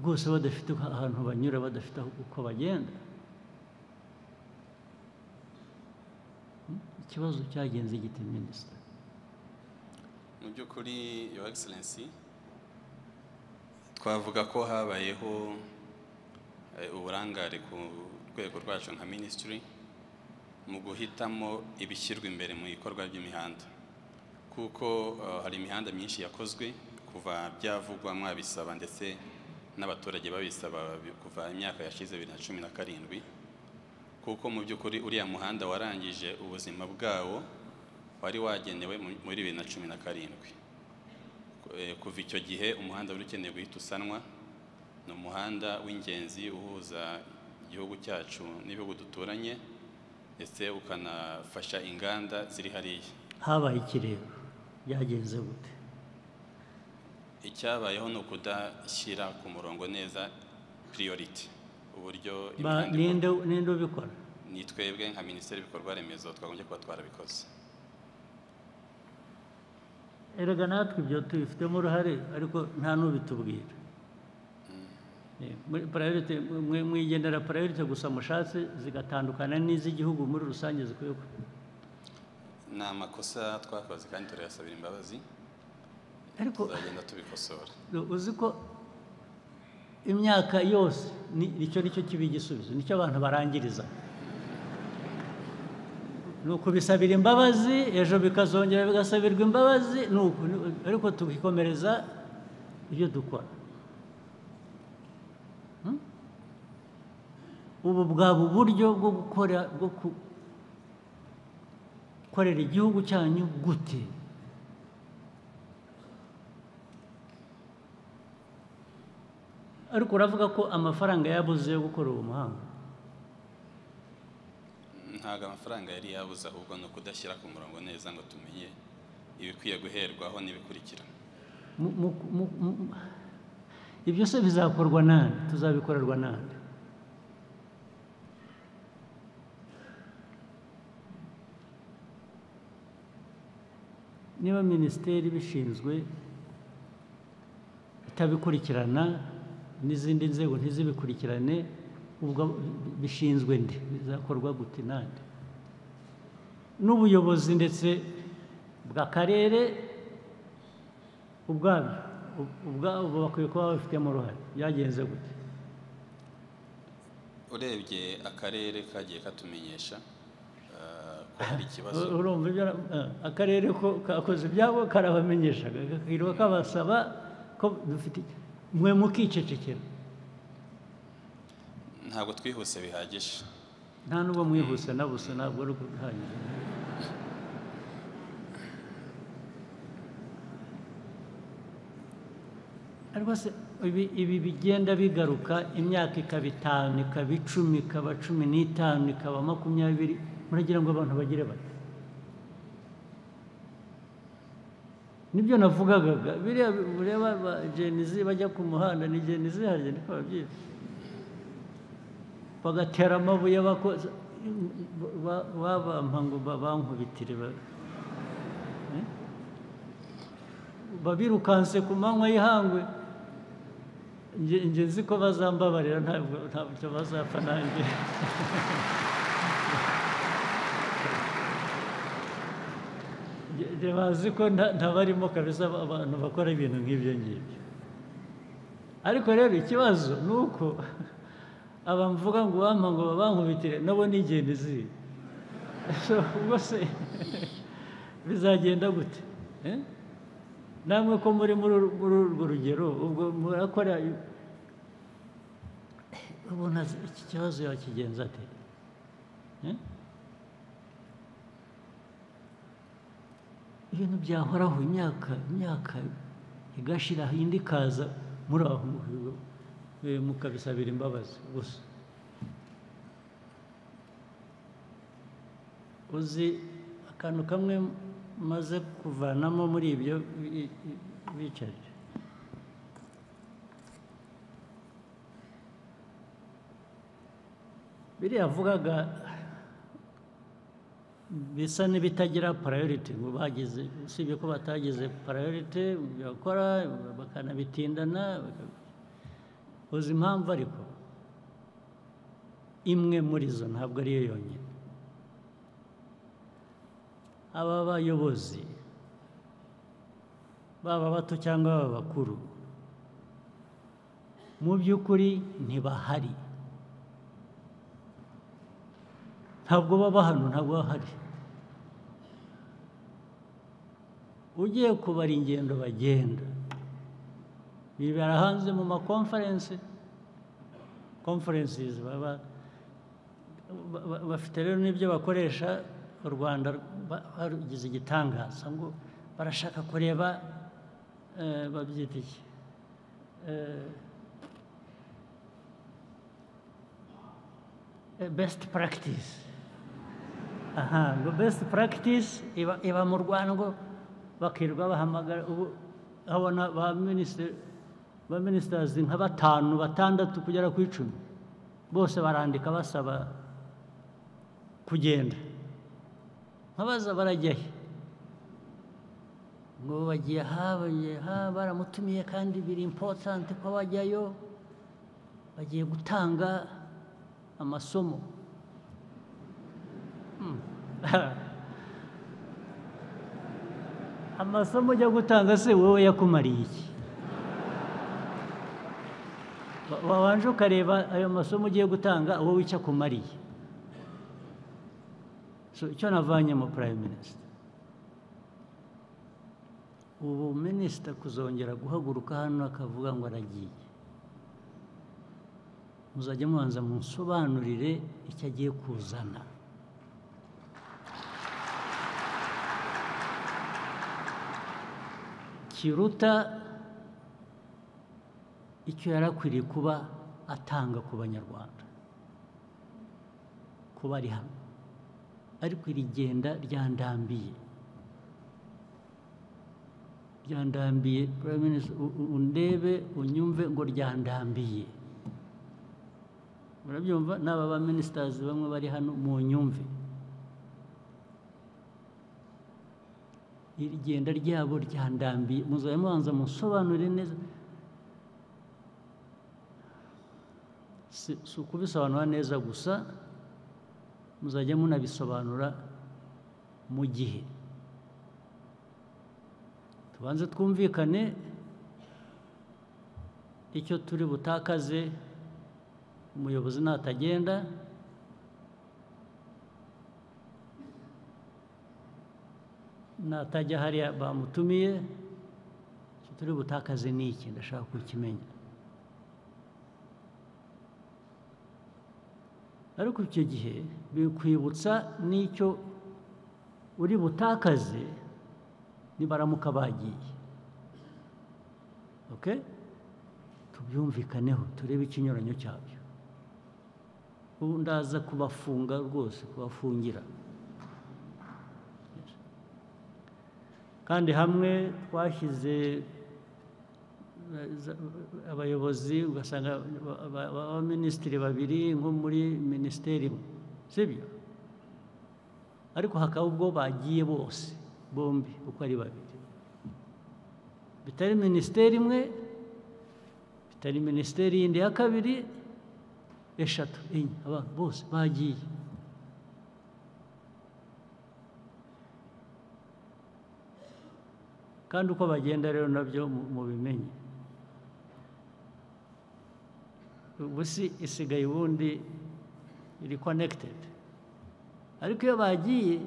rwose, badafite ahantu banyura, badafite uko bagenda. Ikibazo cyagenze gite, Minisita? Mu by'ukuri, Your Excellency, twavuga ko habayeho uburangare ku rwego rwacu nka minisitiri mu guhitamo ibishyirwa imbere mu bikorwa by'imihanda, kuko hari imihanda myinshi yakozwe kuva byavugwa mwabisaba, ndetse n'abaturage babisaba kuva imyaka yashize 2017, kuko mu by'ukuri uriya muhanda warangije ubuzima bwawo wari wagenewe muri 2017. Kuva icyo gihe umuhanda wari ukeneye guhita usanwa. Ni umuhanda w'ingenzi uhuza igihugu cyacu n'ibihugu duturanye, ndetse ukanafasha inganda ziri hariya. Habaye iki rero? Byagenze gute? Icyabayeho ni ukudashyira ku murongo neza priority, uburyo ninde ubikora? Ni twebwe nka Minisiteri y'ibikorwa remezo twagombye kuba twarabikoze. Erega natwe ibyo tubifitemo uruhare, ariko nta n'ubitubwira. Priority mwigendera priority gusa mushatse zigatandukana n'iz'igihugu muri rusange zikwiye. Ni amakosa twakoze kandi turayasabira imbabazi, ariko tuzagenda tubikosora. Uzi ko imyaka yose nicyo nicyo kiba igisubizo, nicyo abantu barangiriza, ni ukubisabira imbabazi, ejo bikazongera bigasabirwa imbabazi, ariko tukikomereza ibyo dukora. Ubu bwaba uburyo bwo gukora, bwo gukorera igihugu cyanyu gute? Ariko uravuga ko amafaranga yabuze yo gukora uwo muhanda. Ntabwo amafaranga yari yabuze, ahubwo ni ukudashyira ku murongo neza ngo tumenye ibikwiye guherwaho n'ibikurikira. Ibyo se bizakorwa nande? Tuzabikorerwa nande? Niba minisiteri ibishinzwe itabikurikirana n'izindi nzego ntizibikurikirane, ubwo bishinzwe nde? Bizakorwa gute nande? N'ubuyobozi ndetse bw'akarere ubwabyo ubwabo bakwiye kuba babifitemo uruhare. Byagenze gute? Urebye akarere kagiye katumenyesha ko hari ikibazo. Urumva ibyo akarere ko kakoze ibyabo karabamenyesha, kakirwa kabasaba ko dufite, mwe mukicecekera. Ntabwo twihuse bihagije. Nta n'ubwo mwihuse na busa, ntabwo ari bihagije. Ariko se ibi bigenda bigaruka imyaka ikaba 5, ikaba 10, ikaba 15, ikaba 20, muragira ngo abantu bagire bate? Nibyo navugaga, biriya ureba Gen Z bajya ku muhanda, ni Gen Z harya niko babyita, bagatera amabuye, babampa ngo bankubitire, babirukanse ku manywa y'ihangwe. Nge nzi ko bazambabarira, ntabwo bazapfa nanjye. Bazi ko ntabarimo kabisa abantu bakora ibintu nk'ibyo ngibyo. Ariko rero ikibazo ni uko abamvuga ngo bampa ngo babankubitire nabo ni Gen Z. Ubwo se bizagenda gute? Namwe ko muri muri urwo rugero, ubwo murakora, ubona iki kibazo yakigenza ate? Ibintu byahoraho imyaka igashira, indi ikaza, muri aho mukabisabira imbabazi gusa. Uzi akantu kamwe maze kuvanamo muri ibyo bicaje, biriya avugaga bisa n'ibitagira priority, ngo bagize, usibye ko batagize priority bakora bakanabitindana. Uzi impamvu? Ariko imwe muri zo ntabwo ariyo yonyine. Aba bayobozi baba bato cyangwa baba bakuru, mu by'ukuri ntibahari, ntabwo baba hano, ntabwo bahari. Ugiye kubara ingendo bagenda, bibera hanze mu ma conferences baba bafite rero n'ibyo bakoresha. U Rwanda barugize igitangaza ngo barashaka kureba, babyita iki, best practice. Aha ngo best practice iba mu Rwanda, ngo bakirwa bahamagara. Ubu abona ba ministers nka 5 6 kugera ku 10 bose barandika basaba kugenda. Nkabaza barajya he? Ngo bagiye ha baramutumiye kandi biri important ko bajyayo, bagiye gutanga amasomo. Amasomo ujya gutanga se wowe yakumariye iki? Wabanje ukareba ayo masomo ugiye gutanga wowe icyo akumariye. So icyo navanye mu Prime Minister, ubu minister kuzongera guhaguruka hano akavuga ngo aragiye, muzajya mubanza munsobanurire icyo agiye kuzana. Kiruta icyo yarakwiriye kuba atanga ku Banyarwanda kuba ari hano. Ariko iri genda ryandambiye, Prime Minister, undebe unyumve ngo ryandambiye. Murabyumva n'aba ba ministers bamwe bari hano mu nyumve, iri genda ryabo ryandambiye. Muzajya mubanza musobanurire neza. Si ukubisobanura neza gusa, muzajya munabisobanura mu gihe. Tubanze twumvikane icyo turi butakaze umuyobozi natagenda, natajya hariya bamutumiye, icyo turi butakaze ni iki? Ndashaka kukimenya. Ariko icyo gihe bikwibutsa n'icyo uri butakaze nibaramuka bagiye. Okay? Tubyumvikaneho, turebe ikinyuranyo cyabyo. Ubu ndaza kubafunga rwose, kubafungira. Kandi hamwe twashyize abayobozi ugasanga abaminisitiri babiri nko muri minisiteri imwe, sibyo? Ariko hakaba ubwo bagiye bose bombi uko ari babiri, bitari minisiteri imwe, bitari minisiteri yindi ya kabiri, 3, 4, abantu bose bagiye. Kandi uko bagenda rero nabyo mubimenye. Ubu si isigaye ubundi iri connected, ariko iyo bagiye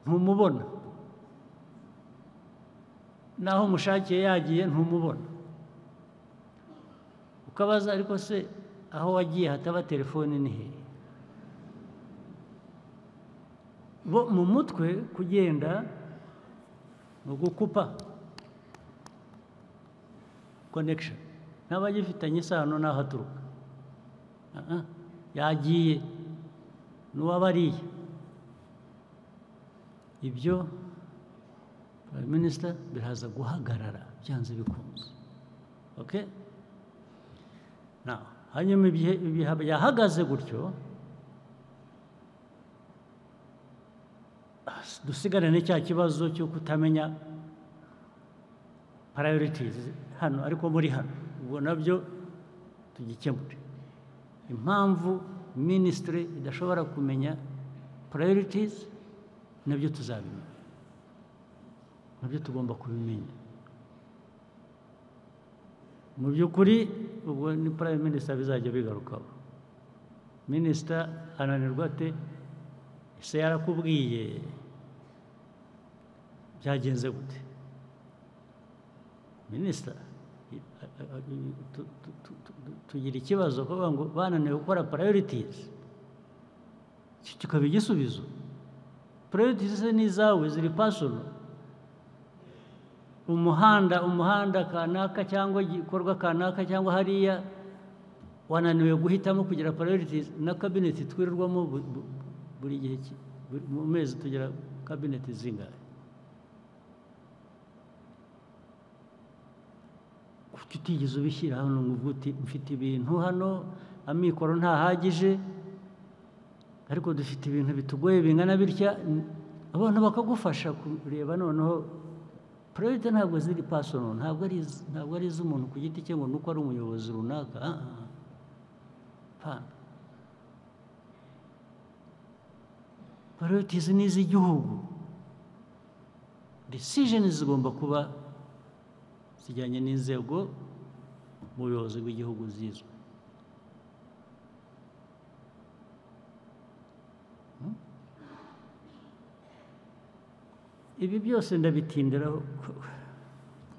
ntumubona, naho mushakiye yagiye ntumubona. Ukabaza ariko se aho wagiye hataba telefone ni hehe? Bo mu mutwe kugenda ni ugukupa connection, n'abagifitanye isano n'aho aturuka. Yagiye n'uwabariye. Ibyo Prime Minister biraza guhagarara byanze bikunze. Okay? Now, hanyuma ibihe yahagaze gutyo, dusigarane cya kibazo cyo kutamenya priorities hano, ariko muri hano ubwo nabyo tugikemure. Impamvu ministry idashobora kumenya priorities nabyo tuzabimenya, nabyo tugomba kubimenya. Mu by'ukuri ubwo ni Prime Minister bizajya bigarukaho. Minister ananirwa ate? Ese yarakubwiye byagenze gute? Minister tugira ikibazo kuvuga ngo bananiwe gukora priorities, kikaba igisubizo. Priorities ni izawe, ziri personal. Umuhanda kanaka cyangwa igikorwa kanaka cyangwa hariya wananiwe guhitamo kugira priorities. Na cabinet twirirwamo buri gihe, mu mezi tugira cabinet zingahe? Kuki utigeze ubishyira hano ngo uvuge uti mfite ibintu hano, amikoro ntahagije, ariko dufite ibintu bitugoye bingana bitya, abantu bakagufasha kureba. Noneho priority ntabwo ziri personal, ntabwo ari iz'umuntu ku giti cye ngo nuko ari umuyobozi runaka. Priorities ni iz'igihugu. Decisions zigomba kuba zijyanye n'inzego mu buyobozi bw'igihugu zizwe. Ibi byose ndabitindiraho,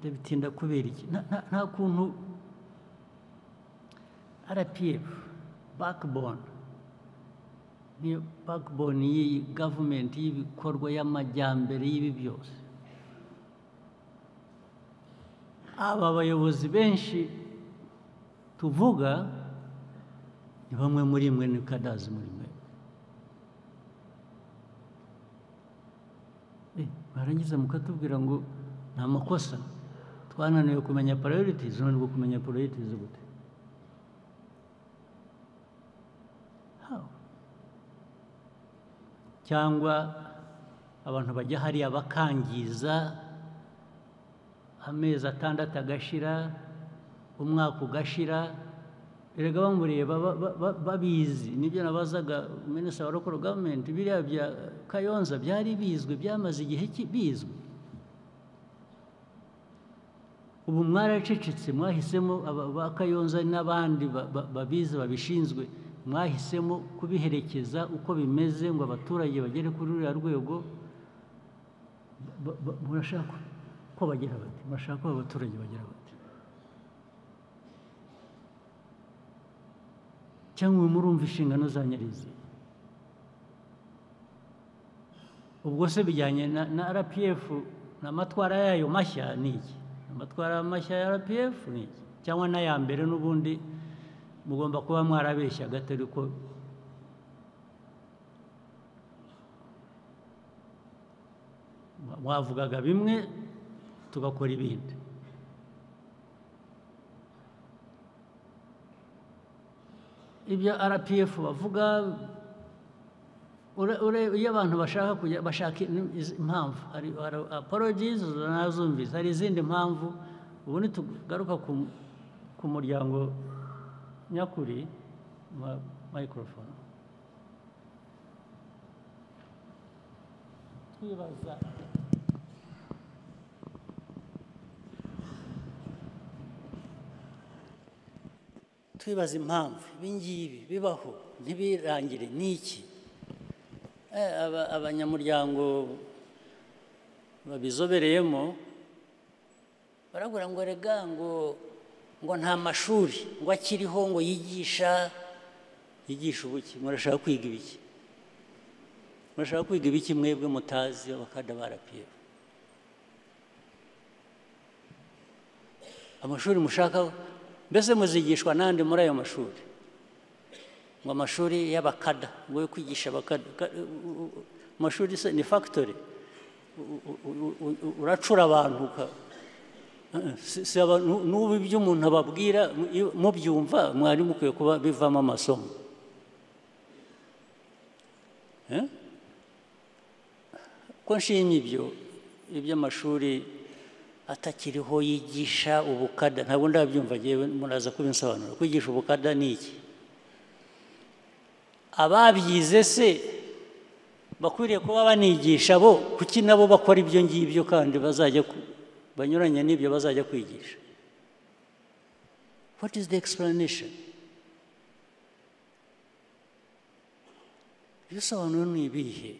ndabitinda kubera iki? Nta kuntu RPF backbone, niyo backbone y'iyi government, y'ibikorwa y'amajyambere y'ibi byose. Aba bayobozi benshi tuvuga ni bamwe muri mwe, ni kadazi muri mwe. Barangiza mukatubwira ngo nta makosa, twananiwe kumenya priorities. Unanirwa kumenya priorities gute? How? Cyangwa abantu bajya hariya bakangiza, amezi 6 agashira, umwaka ugashira, erega bamureba babizi. Nibyo nabazaga Minister wa Local Government, biriya bya Kayonza byari bizwi, byamaze igihe bizwi. Ubu mwaracecetse, mwahisemo ba Kayonza n'abandi babizi babishinzwe, mwahisemo kubiherekeza uko bimeze ngo abaturage bagere kuri ruriya rwego. Murashaka ko bagira bati, murashaka ko abaturage bagira bati, cyangwa murumva inshingano za nyirizi? Ubwo se bijyanye na RPF n'amatwara yayo mashya ni iki? Amatwara mashya ya RPF ni iki? Cyangwa n'aya mbere n'ubundi mugomba kuba mwarabeshya gatari ko mwavugaga bimwe tugakora ibindi. Ibyo RPF bavuga, iyo abantu bashaka kujya bashaka impamvu, hari apologies nazumvise, hari izindi mpamvu. Ubu nitugaruka ku muryango nyakuri, microphone twibaza impamvu ibingibi bibaho ntibirangire niki. Abanyamuryango babizobereyemo baragura ngo rega ngo nta mashuri ngo akiriho ngo yigisha ubuki. Murashaka kwiga ibiki? Murashaka kwiga ibiki mwebwe mutazi abakada ba RPF? Amashuri mushaka mbese muzigishwa nande muri ayo mashuri? Ngo amashuri y'abakada, ngo yo kwigisha abakada. Amashuri se ni factory, uracura abantu. N'ubu ibyo umuntu ababwira mubyumva, mwari mukwiye kuba bivamo amasomo. Ko nshimye ibyo iby'amashuri atakiriho yigisha ubukada, ntabwo ndabyumva ngewe, muraza kubinsobanura. Kwigisha ubukada ni iki? Ababyize se bakwiriye kuba banigisha bo, kuki nabo bakora ibyo ngibyo kandi bazajya banyuranye n'ibyo bazajya kwigisha? What is the explanation? Ibisobanuro ni ibihe?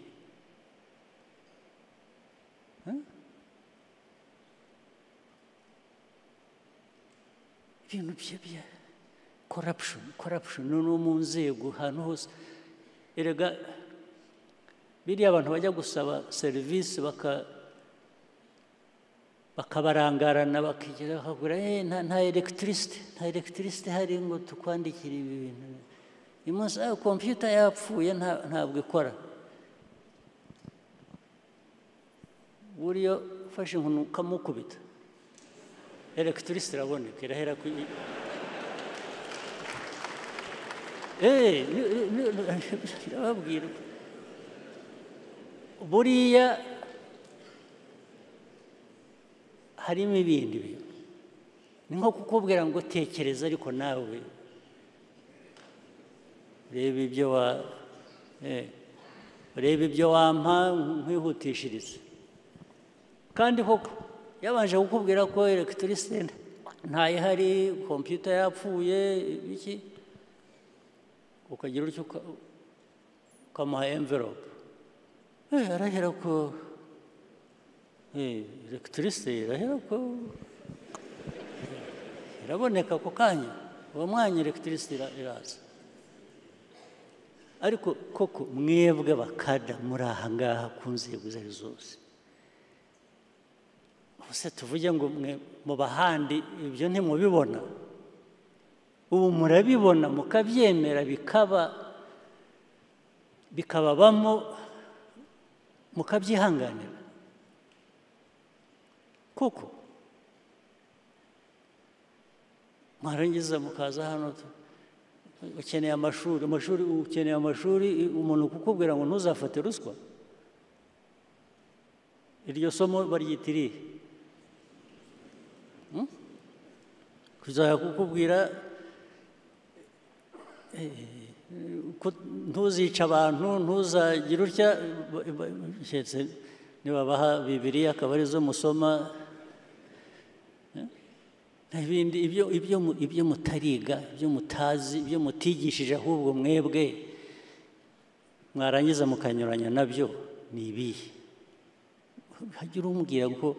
Ibintu bya corruption no mu nzego ahantu hose. Erega biriya abantu bajya gusaba serivisi bakabarangarana, bakigira bakagura nta electricity hari ngo tukwandikire ibi bintu. Uyu munsi computer yapfuye ntabwo ikora. Buriyo ufashe inkoni ukamukubita. Electricity iraboneka, irahera ku ndababwira buriya harimo ibindi bintu. Ni nko kukubwira ngo tekereza, ariko nawe reba ibyo wa urebe ibyo wampa nkwihutishirize. Kandi koko yabanje kukubwira ko electricity ntayihari, computer yapfuye, iki, ukagira utyo ukamuha envelope. Arahera ko electricity irahera ko iraboneka ako kanya, uwo mwanya electricity iraza. Ariko koko mwebwe bakada muri aha ngaha ku nzego izo ari zose, ubuse tuvuge ngo mwe mu bahandi ibyo ntimubibona? Ubu murabibona mukabyemera, bikababamo, mukabyihanganira kuko mwarangiza mukaza hano ukeneye amashuri, amashuri, ukeneye amashuri, umuntu kukubwira ngo ntuzafate ruswa, iryo somo baryita irihe? Kuzajya kukubwira ntuzica abantu, ntuzagira utya, nibabaha Bibiliya akaba arizo musoma, n'ibindi ibyo mutariga, ibyo mutazi, ibyo mutigishije, ahubwo mwebwe mwarangiza mukanyuranya nabyo ni ibihe? Hagira umbwira ko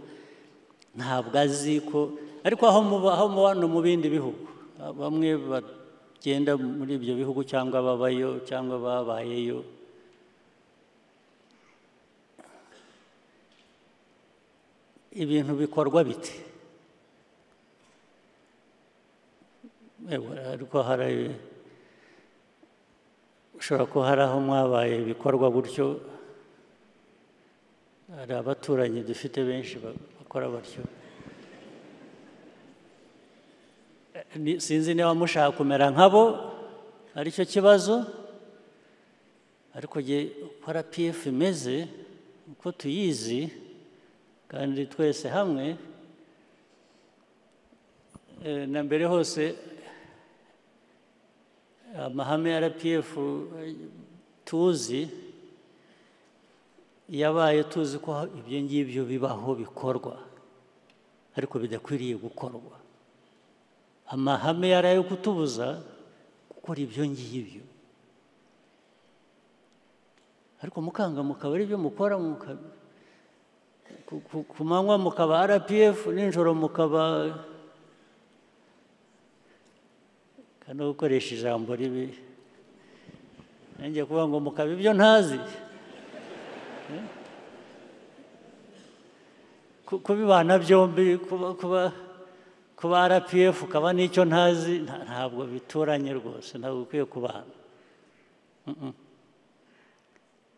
ntabwo azi ko, ariko aho muba no mu bindi bihugu, bamwe bagenda muri ibyo bihugu cyangwa babayo cyangwa babayeyo, ibintu bikorwa bite? Ariko hari ushobora kuba hari aho mwabaye bikorwa gutyo, hari abaturanyi dufite benshi bakora batyo. Sinzi niba mushaka kumera nkabo aricyo kibazo, ariko uko RPF imeze, uko tuyizi kandi twese hamwe, na mbere hose amahame ya RPF tuzi yabaye tuzi ko ibyo ngibyo bibaho bikorwa, ariko bidakwiriye gukorwa. Amahame yari ayo kutubuza gukora ibyo ngibyo, ariko mukanga mukaba ari byo mukora, ku manywa mukaba RPF, nijoro mukaba, kandi gukoresha ijambo ribi nanjye kuvuga ngo mukaba ibyo ntazi, kubibana byombi, kuba RPF ukaba n'icyo ntazi, ntabwo bituranye rwose, ntabwo bikwiye kubana,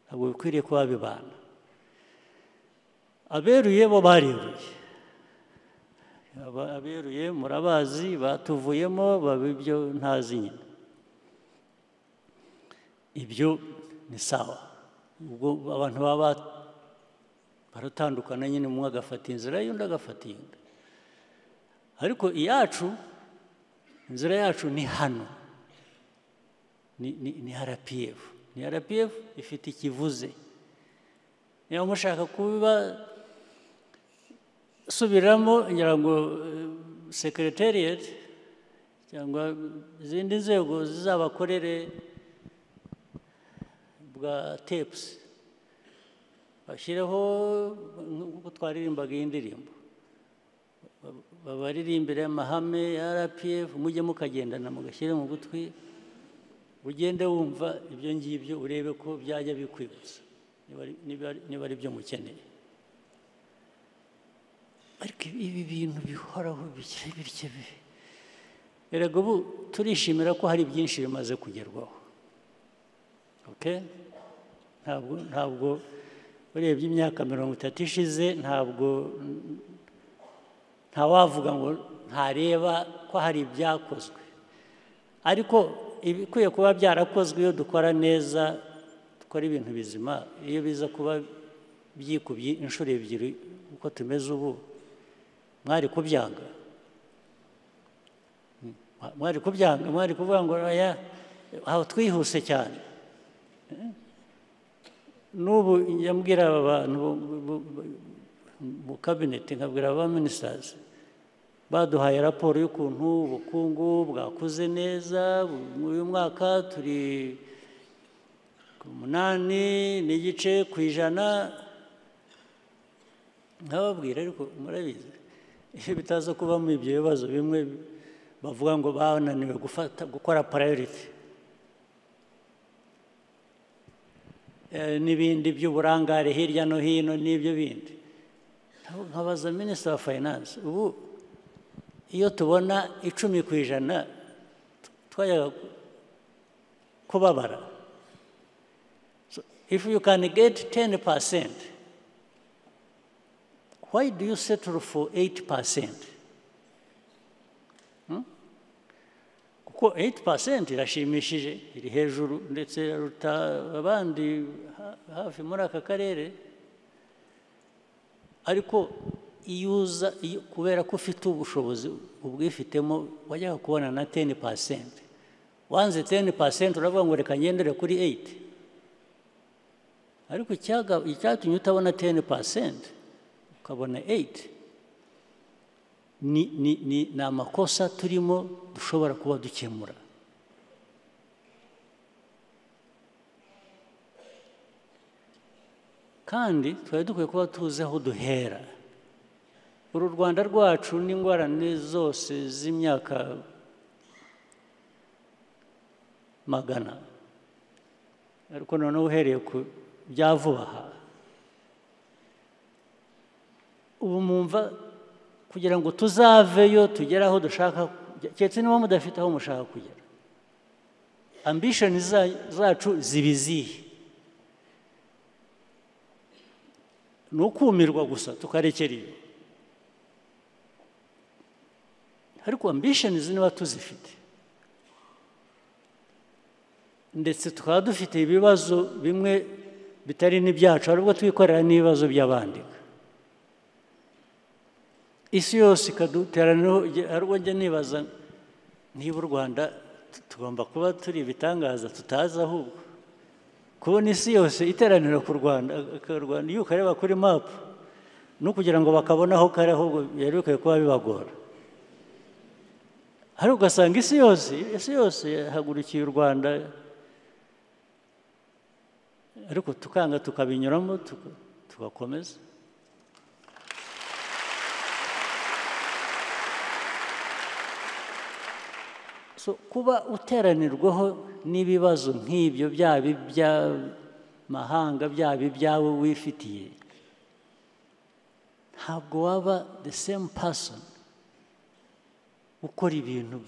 ntabwo bikwiriye kuba bibana. Aberuye bo bareruye, aberuye murabazi, batuvuyemo baba ibyo ntazi nyine, ibyo ni sawa. Ubwo abantu baba baratandukana nyine, umwe agafata inzira y'undi agafata iyindi, ariko iyacu, inzira yacu ni hano, ni RPF, ni RPF ifite ikivuze. Niba mushaka kuba subiramo, ngira ngo secretariat cyangwa izindi nzego zizabakorere bwa tapes, bashyireho nk'uko twaririmbaga iyi ndirimbo, babaririmbire amahame ya RPF, mujye mukagendana mugashyire mu gutwi, ugende wumva ibyo ngibyo, urebe ko byajya bikwibutsa niba ari byo mukeneye. Ariko ibi bintu bihoraho bityo, erega ubu turishimira ko hari byinshi bimaze kugerwaho. Okay? Ntabwo urebye imyaka 30 ishize, ntabwo Ntawavuga ngo ntareba ko hari ibyakozwe, ariko ibikwiye kuba byarakozwe iyo dukora neza, dukora ibintu bizima, iyo biza kuba byikubye inshuro ebyiri uko tumeze ubu, mwari kubyanga, mwari kubyanga, mwari kuvuga ngo oya, aho twihuse cyane. N'ubu njya aba bantu mu cabinet, nkabwira aba ministers, baduhaye raporo y'ukuntu ubukungu bwakuze neza uyu mwaka turi ku 8.5%. Nkababwira ariko murabizi iyo bitaza kubamo ibyo bibazo bimwe bavuga ngo bananiwe gufata gukora priority n'ibindi by'uburangare hirya no hino n'ibyo bindi. Nkabaza Minister wa Finance, ubu iyo tubona 10% twajyaga kubabara. So if you can get 10%, why do you settle for 8%? Kuko 8% irashimishije, iri hejuru ndetse iraruta abandi hafi muri aka karere, ariko iyo uza kubera ko ufite ubushobozi ubwifitemo wajyaga kubona na 10%. Wanze 10% uravuga ngo reka ngendere kuri 8, ariko icyatumye utabona 10% ukabona 8 ni amakosa turimo dushobora kuba dukemura. Kandi twari dukwiye kuba tuzi aho duhera. Uru Rwanda rwacu n'ingorane zose z'imyaka magana, ariko noneho uhereye ku bya vuba aha, ubu mwumva kugira ngo tuzaveyo tugere aho dushaka, keretse niba mudafite aho mushaka kugera. Ambition zacu ziba izihe? Ni ukumirwa gusa tukarekera iyo, ariko ambition niba tuzifite ndetse tukaba dufite ibibazo bimwe bitari n'ibyacu, ahubwo twikorera n'ibibazo by'abandi, isi yose ikaduteraniraho. Ahubwo njya nibaza niba u Rwanda tugomba kuba turi ibitangaza tutazi, ahubwo kubona isi yose iteranira ku Rwanda, iyo ukareba kuri map no kugira ngo bakabona aho kari, ahubwo byari bikwiye kuba bibagora. Ariko ugasanga isi yose yahagurukiye u Rwanda, ariko tukanga tukabinyuramo tugakomeza. So kuba uteranirwaho n'ibibazo nk'ibyo, byaba iby'amahanga, byaba ibyawe wifitiye, ntabwo waba the same person ukora ibintu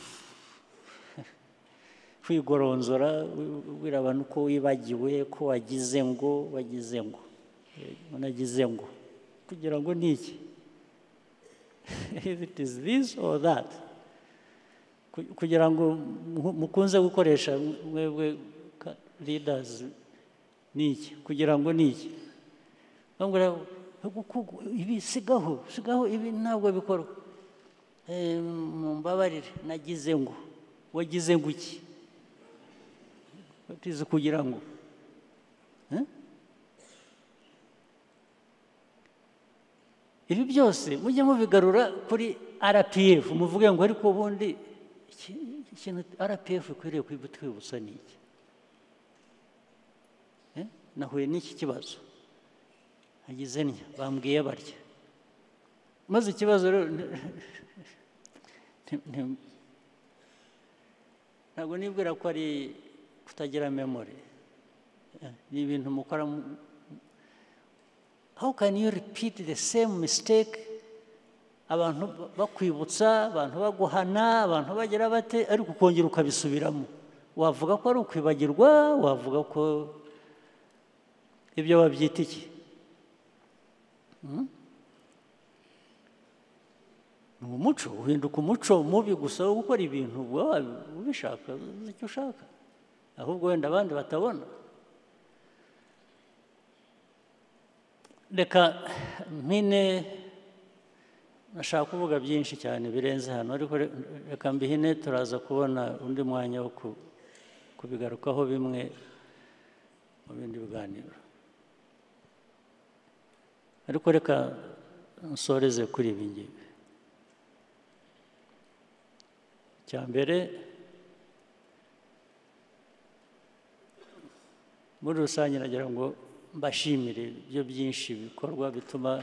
kwigoronzora ubwira abantu ko wibagiwe, ko wagize ngo wagize ngo unagize ngo kugira ngo ni iki? If it is this or that, kugira ngo mukunze gukoresha mwebwe leaders ni iki? Kugira ngo ni iki? Ibi sigaho, sigaho, ibi ntabwo bikorwa. Mumbabarire, nagize ngo. Wagize ngo iki? Batize kugira ngo ibi byose mujye mubigarura kuri RPF, muvuge ngo ariko ubundi ikintu RPF ikwiriye kwibutsa ni iki? Nahuye n'iki kibazo, nagize ntya, bambwiye barya, maze ikibazo rero ntabwo nibwira ko ari kutagira memory, ni ibintu mukora. How can you repeat the same mistake? Abantu bakwibutsa, abantu baguhana, abantu bagira bate, ariko ukongera ukabisubiramo. Wavuga ko ari ukwibagirwa, wavuga ko ibyo babyita iki? Ni Ni umuco uhinduka umuco mubi gusa wo gukora ibintu ubishaka icyo ushaka, ahubwo wenda abandi batabona. Reka mpine, nashaka kuvuga byinshi cyane birenze hano, ariko reka mbihine, turaza kubona undi mwanya wo kubigarukaho bimwe mu bindi biganiro. Ariko reka nsoreze kuri ibi ngibi. Icya mbere, muri rusange nagira ngo mbashimire ibyo byinshi bikorwa bituma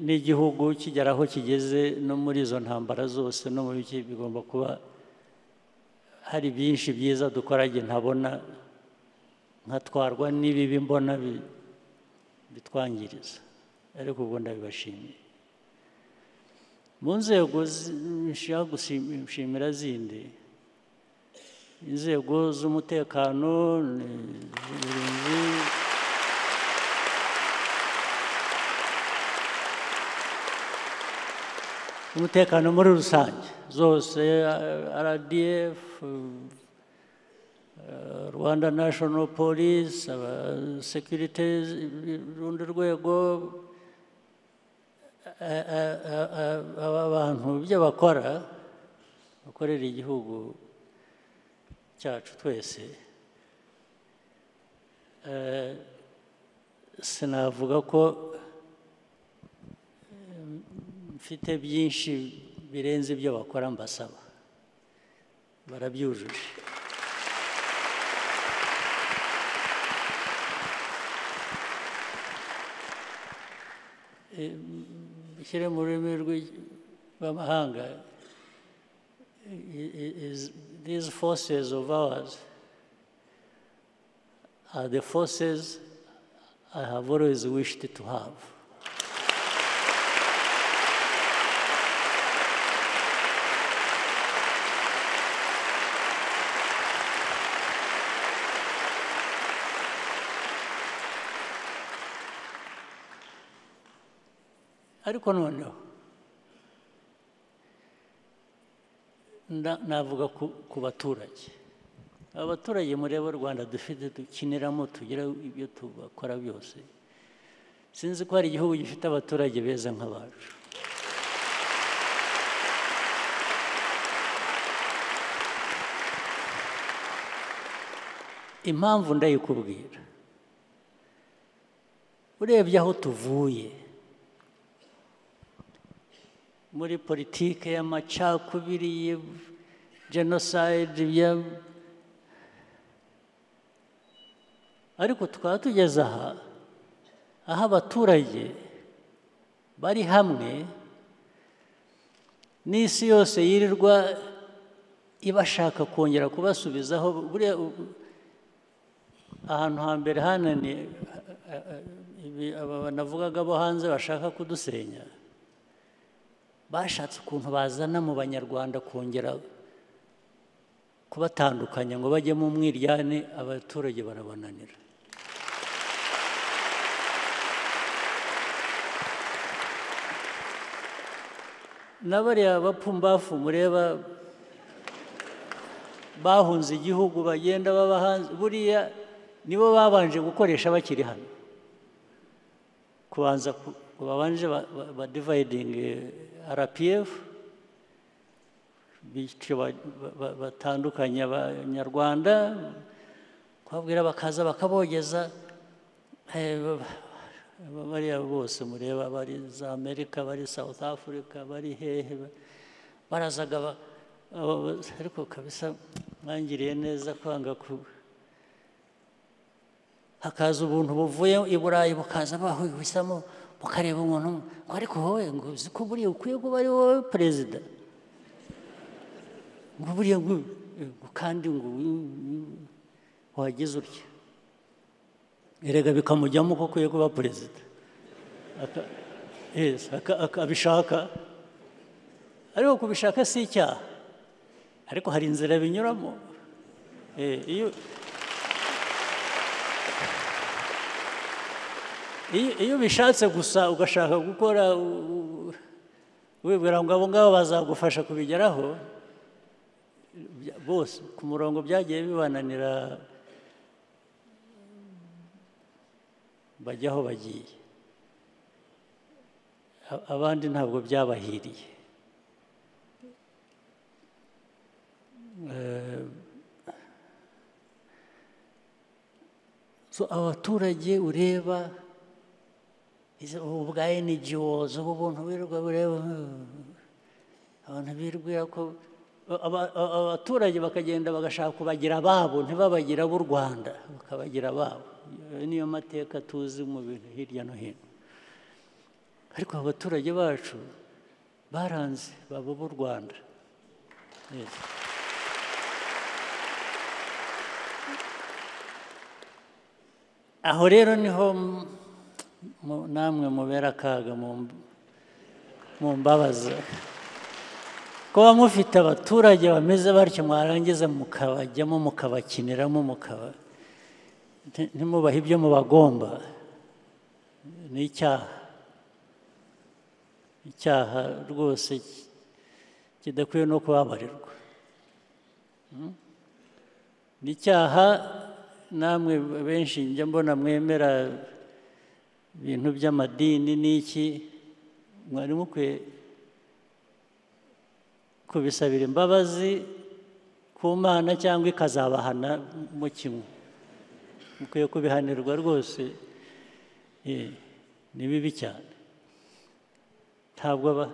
n'igihugu kigera aho kigeze, no muri izo ntambara zose no mu biki bigomba kuba hari byinshi byiza dukora ntabona nkatwarwa n'ibibi mbona bitwangiriza, ariko ubwo ndabibashimiye. Mu nzego nshaka gushimira zindi, inzego z'umutekano, z'uburinzi, umutekano muri rusange zose, RDF, Rwanda National Police, security rundi rwego, aba bantu ibyo bakora bakorera igihugu cyacu twese, sinavuga ko mfite byinshi birenze ibyo bakora mbasaba, barabyujuje. Bishyire mu rurimi rw'amahanga, these forces of ours are the forces I have always wished to have. Ariko noneho navuga ku baturage. Abaturage mureba u Rwanda dufite, dukiniramo, tugira ibyo tubakora byose, sinzi ko hari igihugu gifite abaturage beza nk'abacu. Impamvu ndayikubwira, urebye aho tuvuye muri politike y'amacakubiri, genocide, ariko tukaba tugeze aha aho abaturage bari hamwe n'isi yose yirirwa ibashaka kongera kubasubizaho. Buriya ahantu hambere hanani aba navugaga bo hanze bashaka kudusenya, bashatse ukuntu bazana mu Banyarwanda kongera kubatandukanya ngo bajye mu mwiryane, abaturage barabananira. N'abariya bapfumbafu mureba bahunze igihugu bagenda baba hanze, buriya nibo babanje gukoresha bakiri hano, kubanza babanje ba dividing RPF, bityo batandukanya Abanyarwanda, kubabwira bakaza bakabogeza. Bariya bose mureba bari za Amerika, bari South Africa, bari hehe, barazaga, ariko kabisa mwangiriye neza kwanga ku hakaza ubuntu buvuye i Burayi bukaza bahuhisamo, bukareba umuntu ngo ariko wowe ngo uzi ko buriya ukwiye kuba ari wowe perezida, ngo buriya ngo kandi ngo wagize utya, erega bikamujyamo ko ukwiye kuba perezida, akabishaka. Ariko kubishaka si icyaha, ariko hari inzira binyuramo. Iyo Iyo ubishatse gusa ugashaka gukora wibwira ngo abo ngabo bazagufasha kubigeraho, bose ku murongo byagiye bibananira, bajya aho bagiye, abandi ntabwo byabahiriye. So abaturage ureba ubu bwa NGOs, ubu buntu birirwa bureba abantu birwira ko abaturage bakagenda bagashaka kubagira ababo, ntibabagira ab'u Rwanda, bakabagira ababo. Niyo mateka tuzi mu bintu hirya no hino. Ariko abaturage bacu baranze baba b'u Rwanda. Yes. Aho rero niho namwe mubera akaga, mumbabaza kuba mufite abaturage bameze batyo, mwarangiza mukabajyamo mukabakiniramo, mukaba ntimubahe ibyo mubagomba. Ni icyaha, icyaha rwose kidakwiye no kubabarirwa. Ni icyaha. Namwe benshi njya mbona mwemera ibintu by'amadini n'iki, mwari mukwiye kubisabira imbabazi ku Mana cyangwa ikazabahana mu kimwe. Mukwiye kubihanirwa rwose, ni bibi cyane. Ntabwo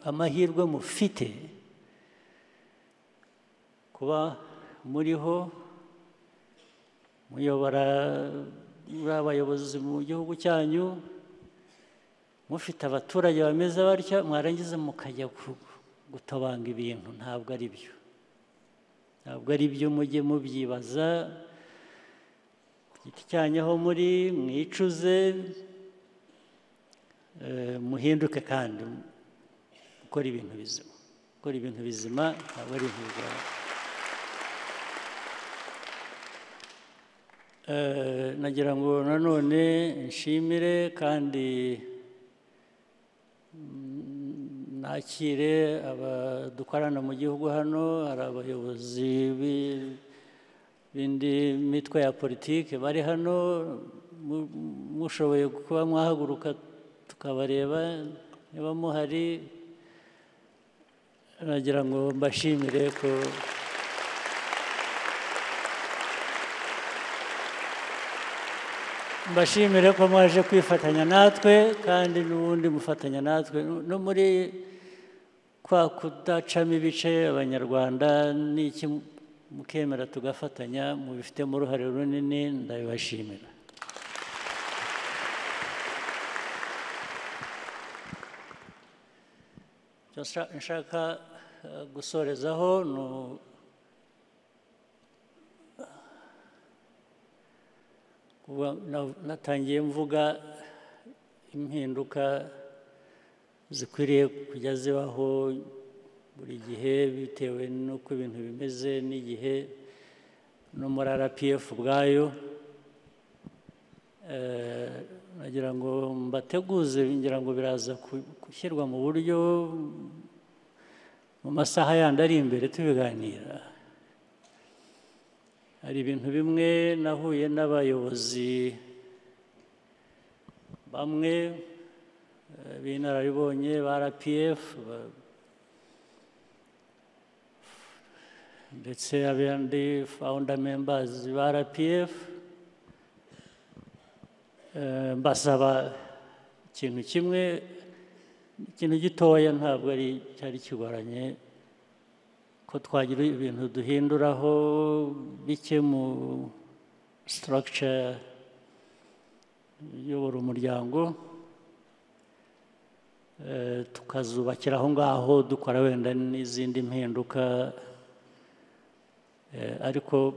amahirwe mufite kuba muriho muyobora muri abayobozi mu gihugu cyanyu, mufite abaturage bameze batya, mwarangiza mukajya gutobanga ibintu. Ntabwo ari byo, ntabwo ari byo. Mujye mubyibaza ku giti cyanyu aho muri, mwicuze, muhinduke kandi mukore ibintu bizima. Gukora ibintu bizima ntabwo ari ibintu bigoye. Nagira ngo nanone nshimire kandi nakire abadukorana mu gihugu hano. Hari abayobozi b'indi mitwe ya politiki bari hano, mushoboye kuba mwahaguruka tukabareba niba muhari. Nagira ngo mbashimire ko mwaje kwifatanya natwe, kandi n'ubundi mufatanya natwe no muri kwa kudacamo ibice Abanyarwanda n'iki, mukemera tugafatanya, mubifitemo uruhare runini, ndabibashimira. Nshaka gusorezaho natangiye mvuga impinduka zikwiriye kujya zibaho buri gihe bitewe n'uko ibintu bimeze n'igihe, no muri RPF ubwayo. Nagira ngo mbateguze, ngira ngo biraza gushyirwa mu buryo mu masaha yandi ari imbere tubiganira. Hari ibintu bimwe nahuye n'abayobozi bamwe b'inararibonye ba RPF ndetse abandi founder members ba RPF, mbasaba ikintu kimwe, ikintu gitoya, ntabwo ari cyari kigoranye, ko twagira ibintu duhinduraho bike mu structure iyobora umuryango, tukazubakira aho ngaho dukora wenda n'izindi mpinduka, ariko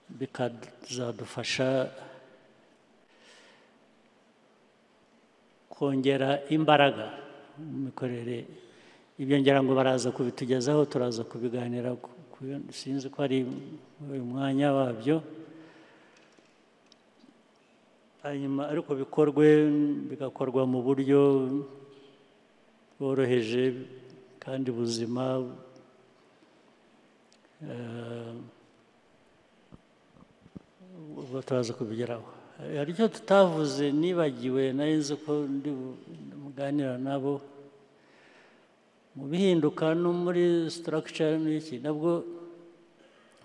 bikazadufasha kongera imbaraga mu mikorere. Ibyo ngira ngo baraza kubitugezaho, turaza kubiganira, sinzi ko ari uyu mwanya wabyo. Hanyuma ariko bikorwe bigakorwa mu buryo bworoheje kandi buzima. Ubwo turaza kubigeraho. Hari icyo tutavuze nibagiwe, nari nzi ko ndi muganira nabo mu bihinduka no muri structure n'iki, nabwo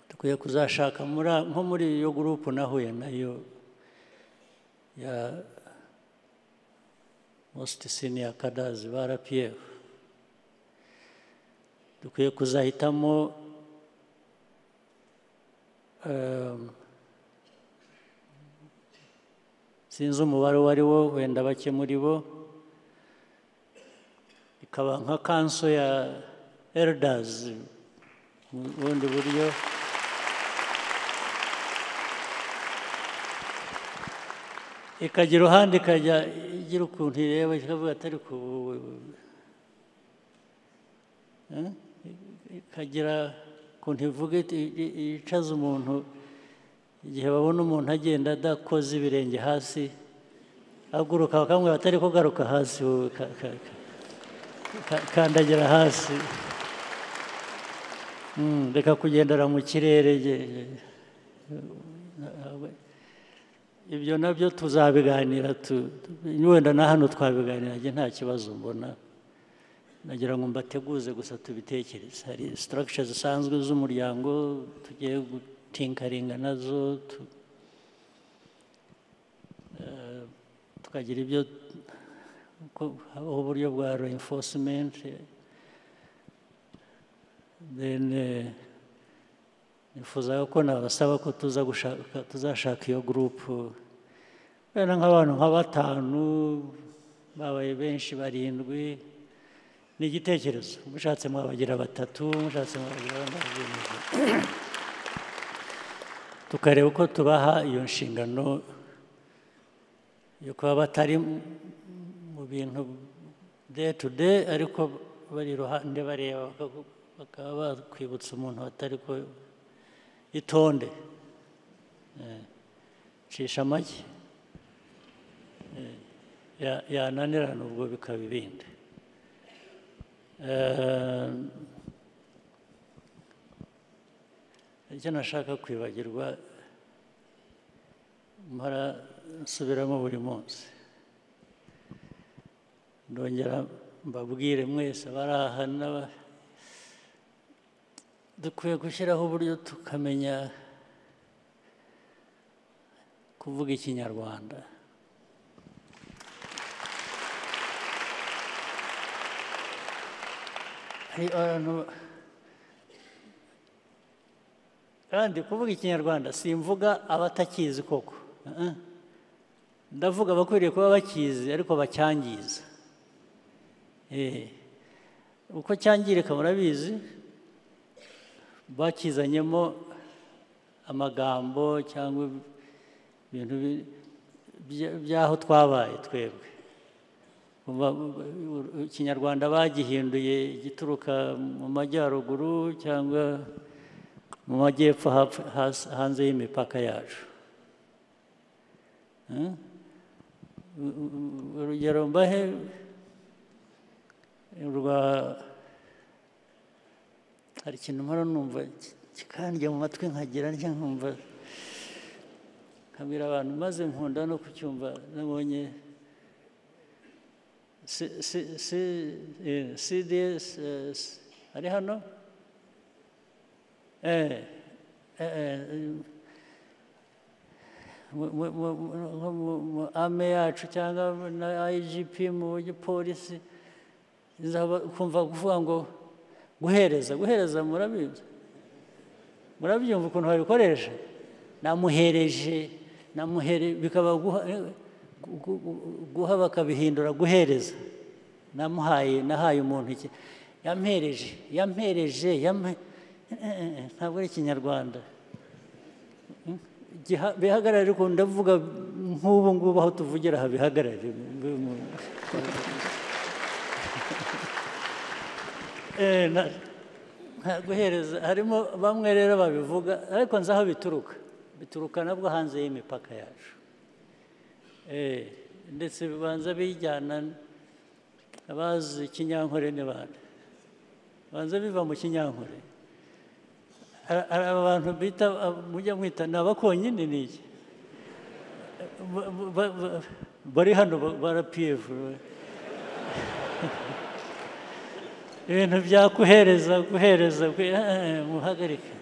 dukwiye kuzashaka nko muri iyo group nahuye nayo ya most senior cadres ba RPF, dukwiye kuzahitamo sinzi umubare uwo ari wo, wenda bake muri bo, ikaba nka council ya elders mu bundi buryo, ikajya iruhande, ikajya igira ukuntu ireba, ikavuga ati ariko ikagira ukuntu ivuga, yicaza umuntu igihe babona umuntu agenda adakoze ibirenge hasi, aguruka bakamubwira batari kugaruka hasi, kandagira hasi, reka kugendera mu kirere. Ibyo nabyo tuzabiganira, wenda na hano twabiganira, njye nta kibazo mbona, nagira ngo mbateguze gusa tubitekereze. Hari structure zisanzwe z'umuryango tugiye gutinkaringa nazo, tukagira ibyo habaho uburyo bwa reinforcement, then nifuza ko nabasaba ko tuzashaka iyo group, wenda nk'abantu nka batanu babaye benshi, barindwi, ni igitekerezo. Mushatse mwabagira batatu, mushatse mwabagira bane, tukareba uko tubaha iyo nshingano yo kuba batari mu bintu day to day, ariko bari iruhande bareba, bakaba bakwibutsa umuntu batari ko itonde, cisha make, yananirana ubwo bikaba ibindi. Icyo nashaka kwibagirwa mpora nsubiramo buri munsi, ndongera mbabwire mwese abari aha, dukwiye gushyiraho uburyo tukamenya kuvuga Ikinyarwanda. Kandi kuvuga Ikinyarwanda simvuga abatakizi koko, ndavuga abakwiriye kuba bakizi ariko bacyangiza. Uko cyangirika murabizi, bakizanyemo amagambo cyangwa ibintu by'aho twabaye twebwe. Ikinyarwanda bagihinduye igituruka mu majyaruguru cyangwa mu majyepfo hanze y'imipaka yacu. Urugero mbahe rwa hari ikintu mpora numva kikandya mu matwi nkagira ntya nkumva nkabwira abantu, maze nkunda no kucyumva. Nabonye CDS ari hano, mu ame yacu cyangwa na IGP mu gipolisi, kumva kuvuga ngo guhereza, guhereza murabizi, murabyumva ukuntu babikoresha, namuhereje, namuhere, bikaba guha bakabihindura guhereza, namuhaye, nahaye umuntu iki, yampereje, yampereje, ntabwo ari Ikinyarwanda bihagarare. Ariko ndavuga nk'ubu ngubu aho tuvugira aha bihagarare. Guhereza harimo bamwe rero babivuga, ariko nzi aho bituruka, bituruka nabwo hanze y'imipaka yacu. Ndetse bibanza bijyana abazi Kinyankore ni bande, banza biva mu Kinyankore. Aba bantu bita mujya mwita ni abakonyine ni iki bari hano ba RPF, ibintu byakuhereza guhereza muhagarike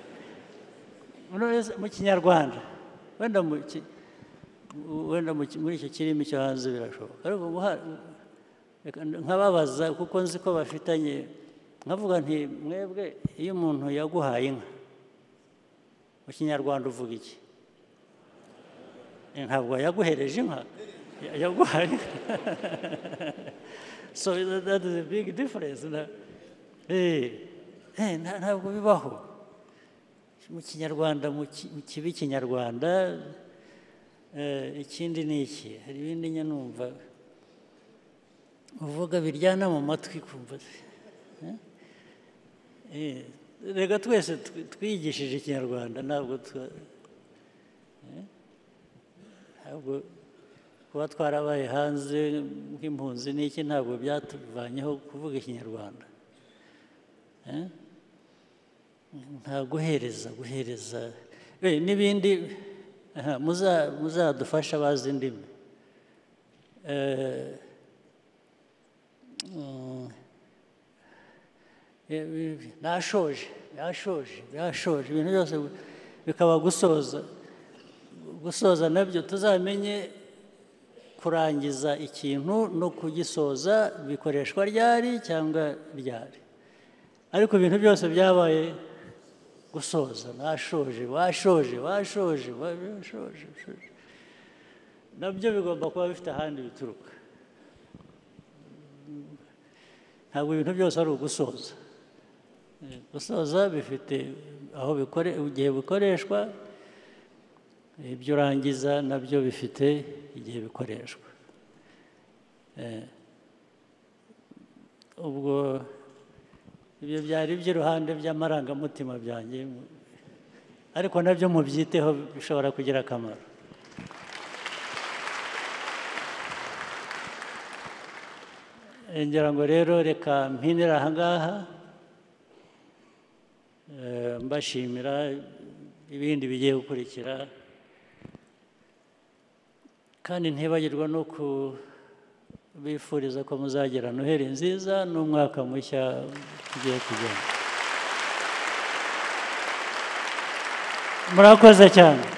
mu Kinyarwanda. Wenda muri icyo kirimi cyo hanze birashoboka, ariko nkababaza kuko nzi ko bafitanye, nkavuga nti mwebwe iyo umuntu yaguhaye inka mu Kinyarwanda uvuga iki? Ntabwo yaguhereje inka, yaguhaye inka. So that is a big difference. Ntabwo bibaho mu Kinyarwanda, mu kibi Kinyarwanda. Ikindi ni iki, hari ibindi njya numva uvuga biryana mu matwi kumva. Reka twese twigishije Ikinyarwanda, ntabwo kuba twarabaye hanze nk'impunzi n'iki ntabwo byatuvanyeho kuvuga Ikinyarwanda. Nta guhereza guhereza n'ibindi. Muzadufasha abazi indimi. Nashoje yashoje yashoje, ibintu byose bikaba gusoza. Gusoza nabyo tuzamenye kurangiza ikintu no kugisoza bikoreshwa ryari cyangwa ryari, ariko ibintu byose byabaye gusoza. Nashoje, washoje, washoje, washoje, nabyo bigomba kuba bifite ahandi bituruka. Ntabwo ibintu byose ari ugusoza. Gusoza bifite aho igihe bikoreshwa, ibyo urangiza nabyo bifite igihe bikoreshwa. Ubwo ibyo byari iby'iruhande by'amarangamutima byanjye, ariko nabyo mubyiteho bishobora kugira akamaro. Ngira ngo rero reka mpinira aha ngaha, mbashimira ibindi bigiye gukurikira, kandi ntibagirwa no kubifuriza ko muzagira Noheli nziza n'umwaka mushya tugiye kugenda. Murakoze cyane.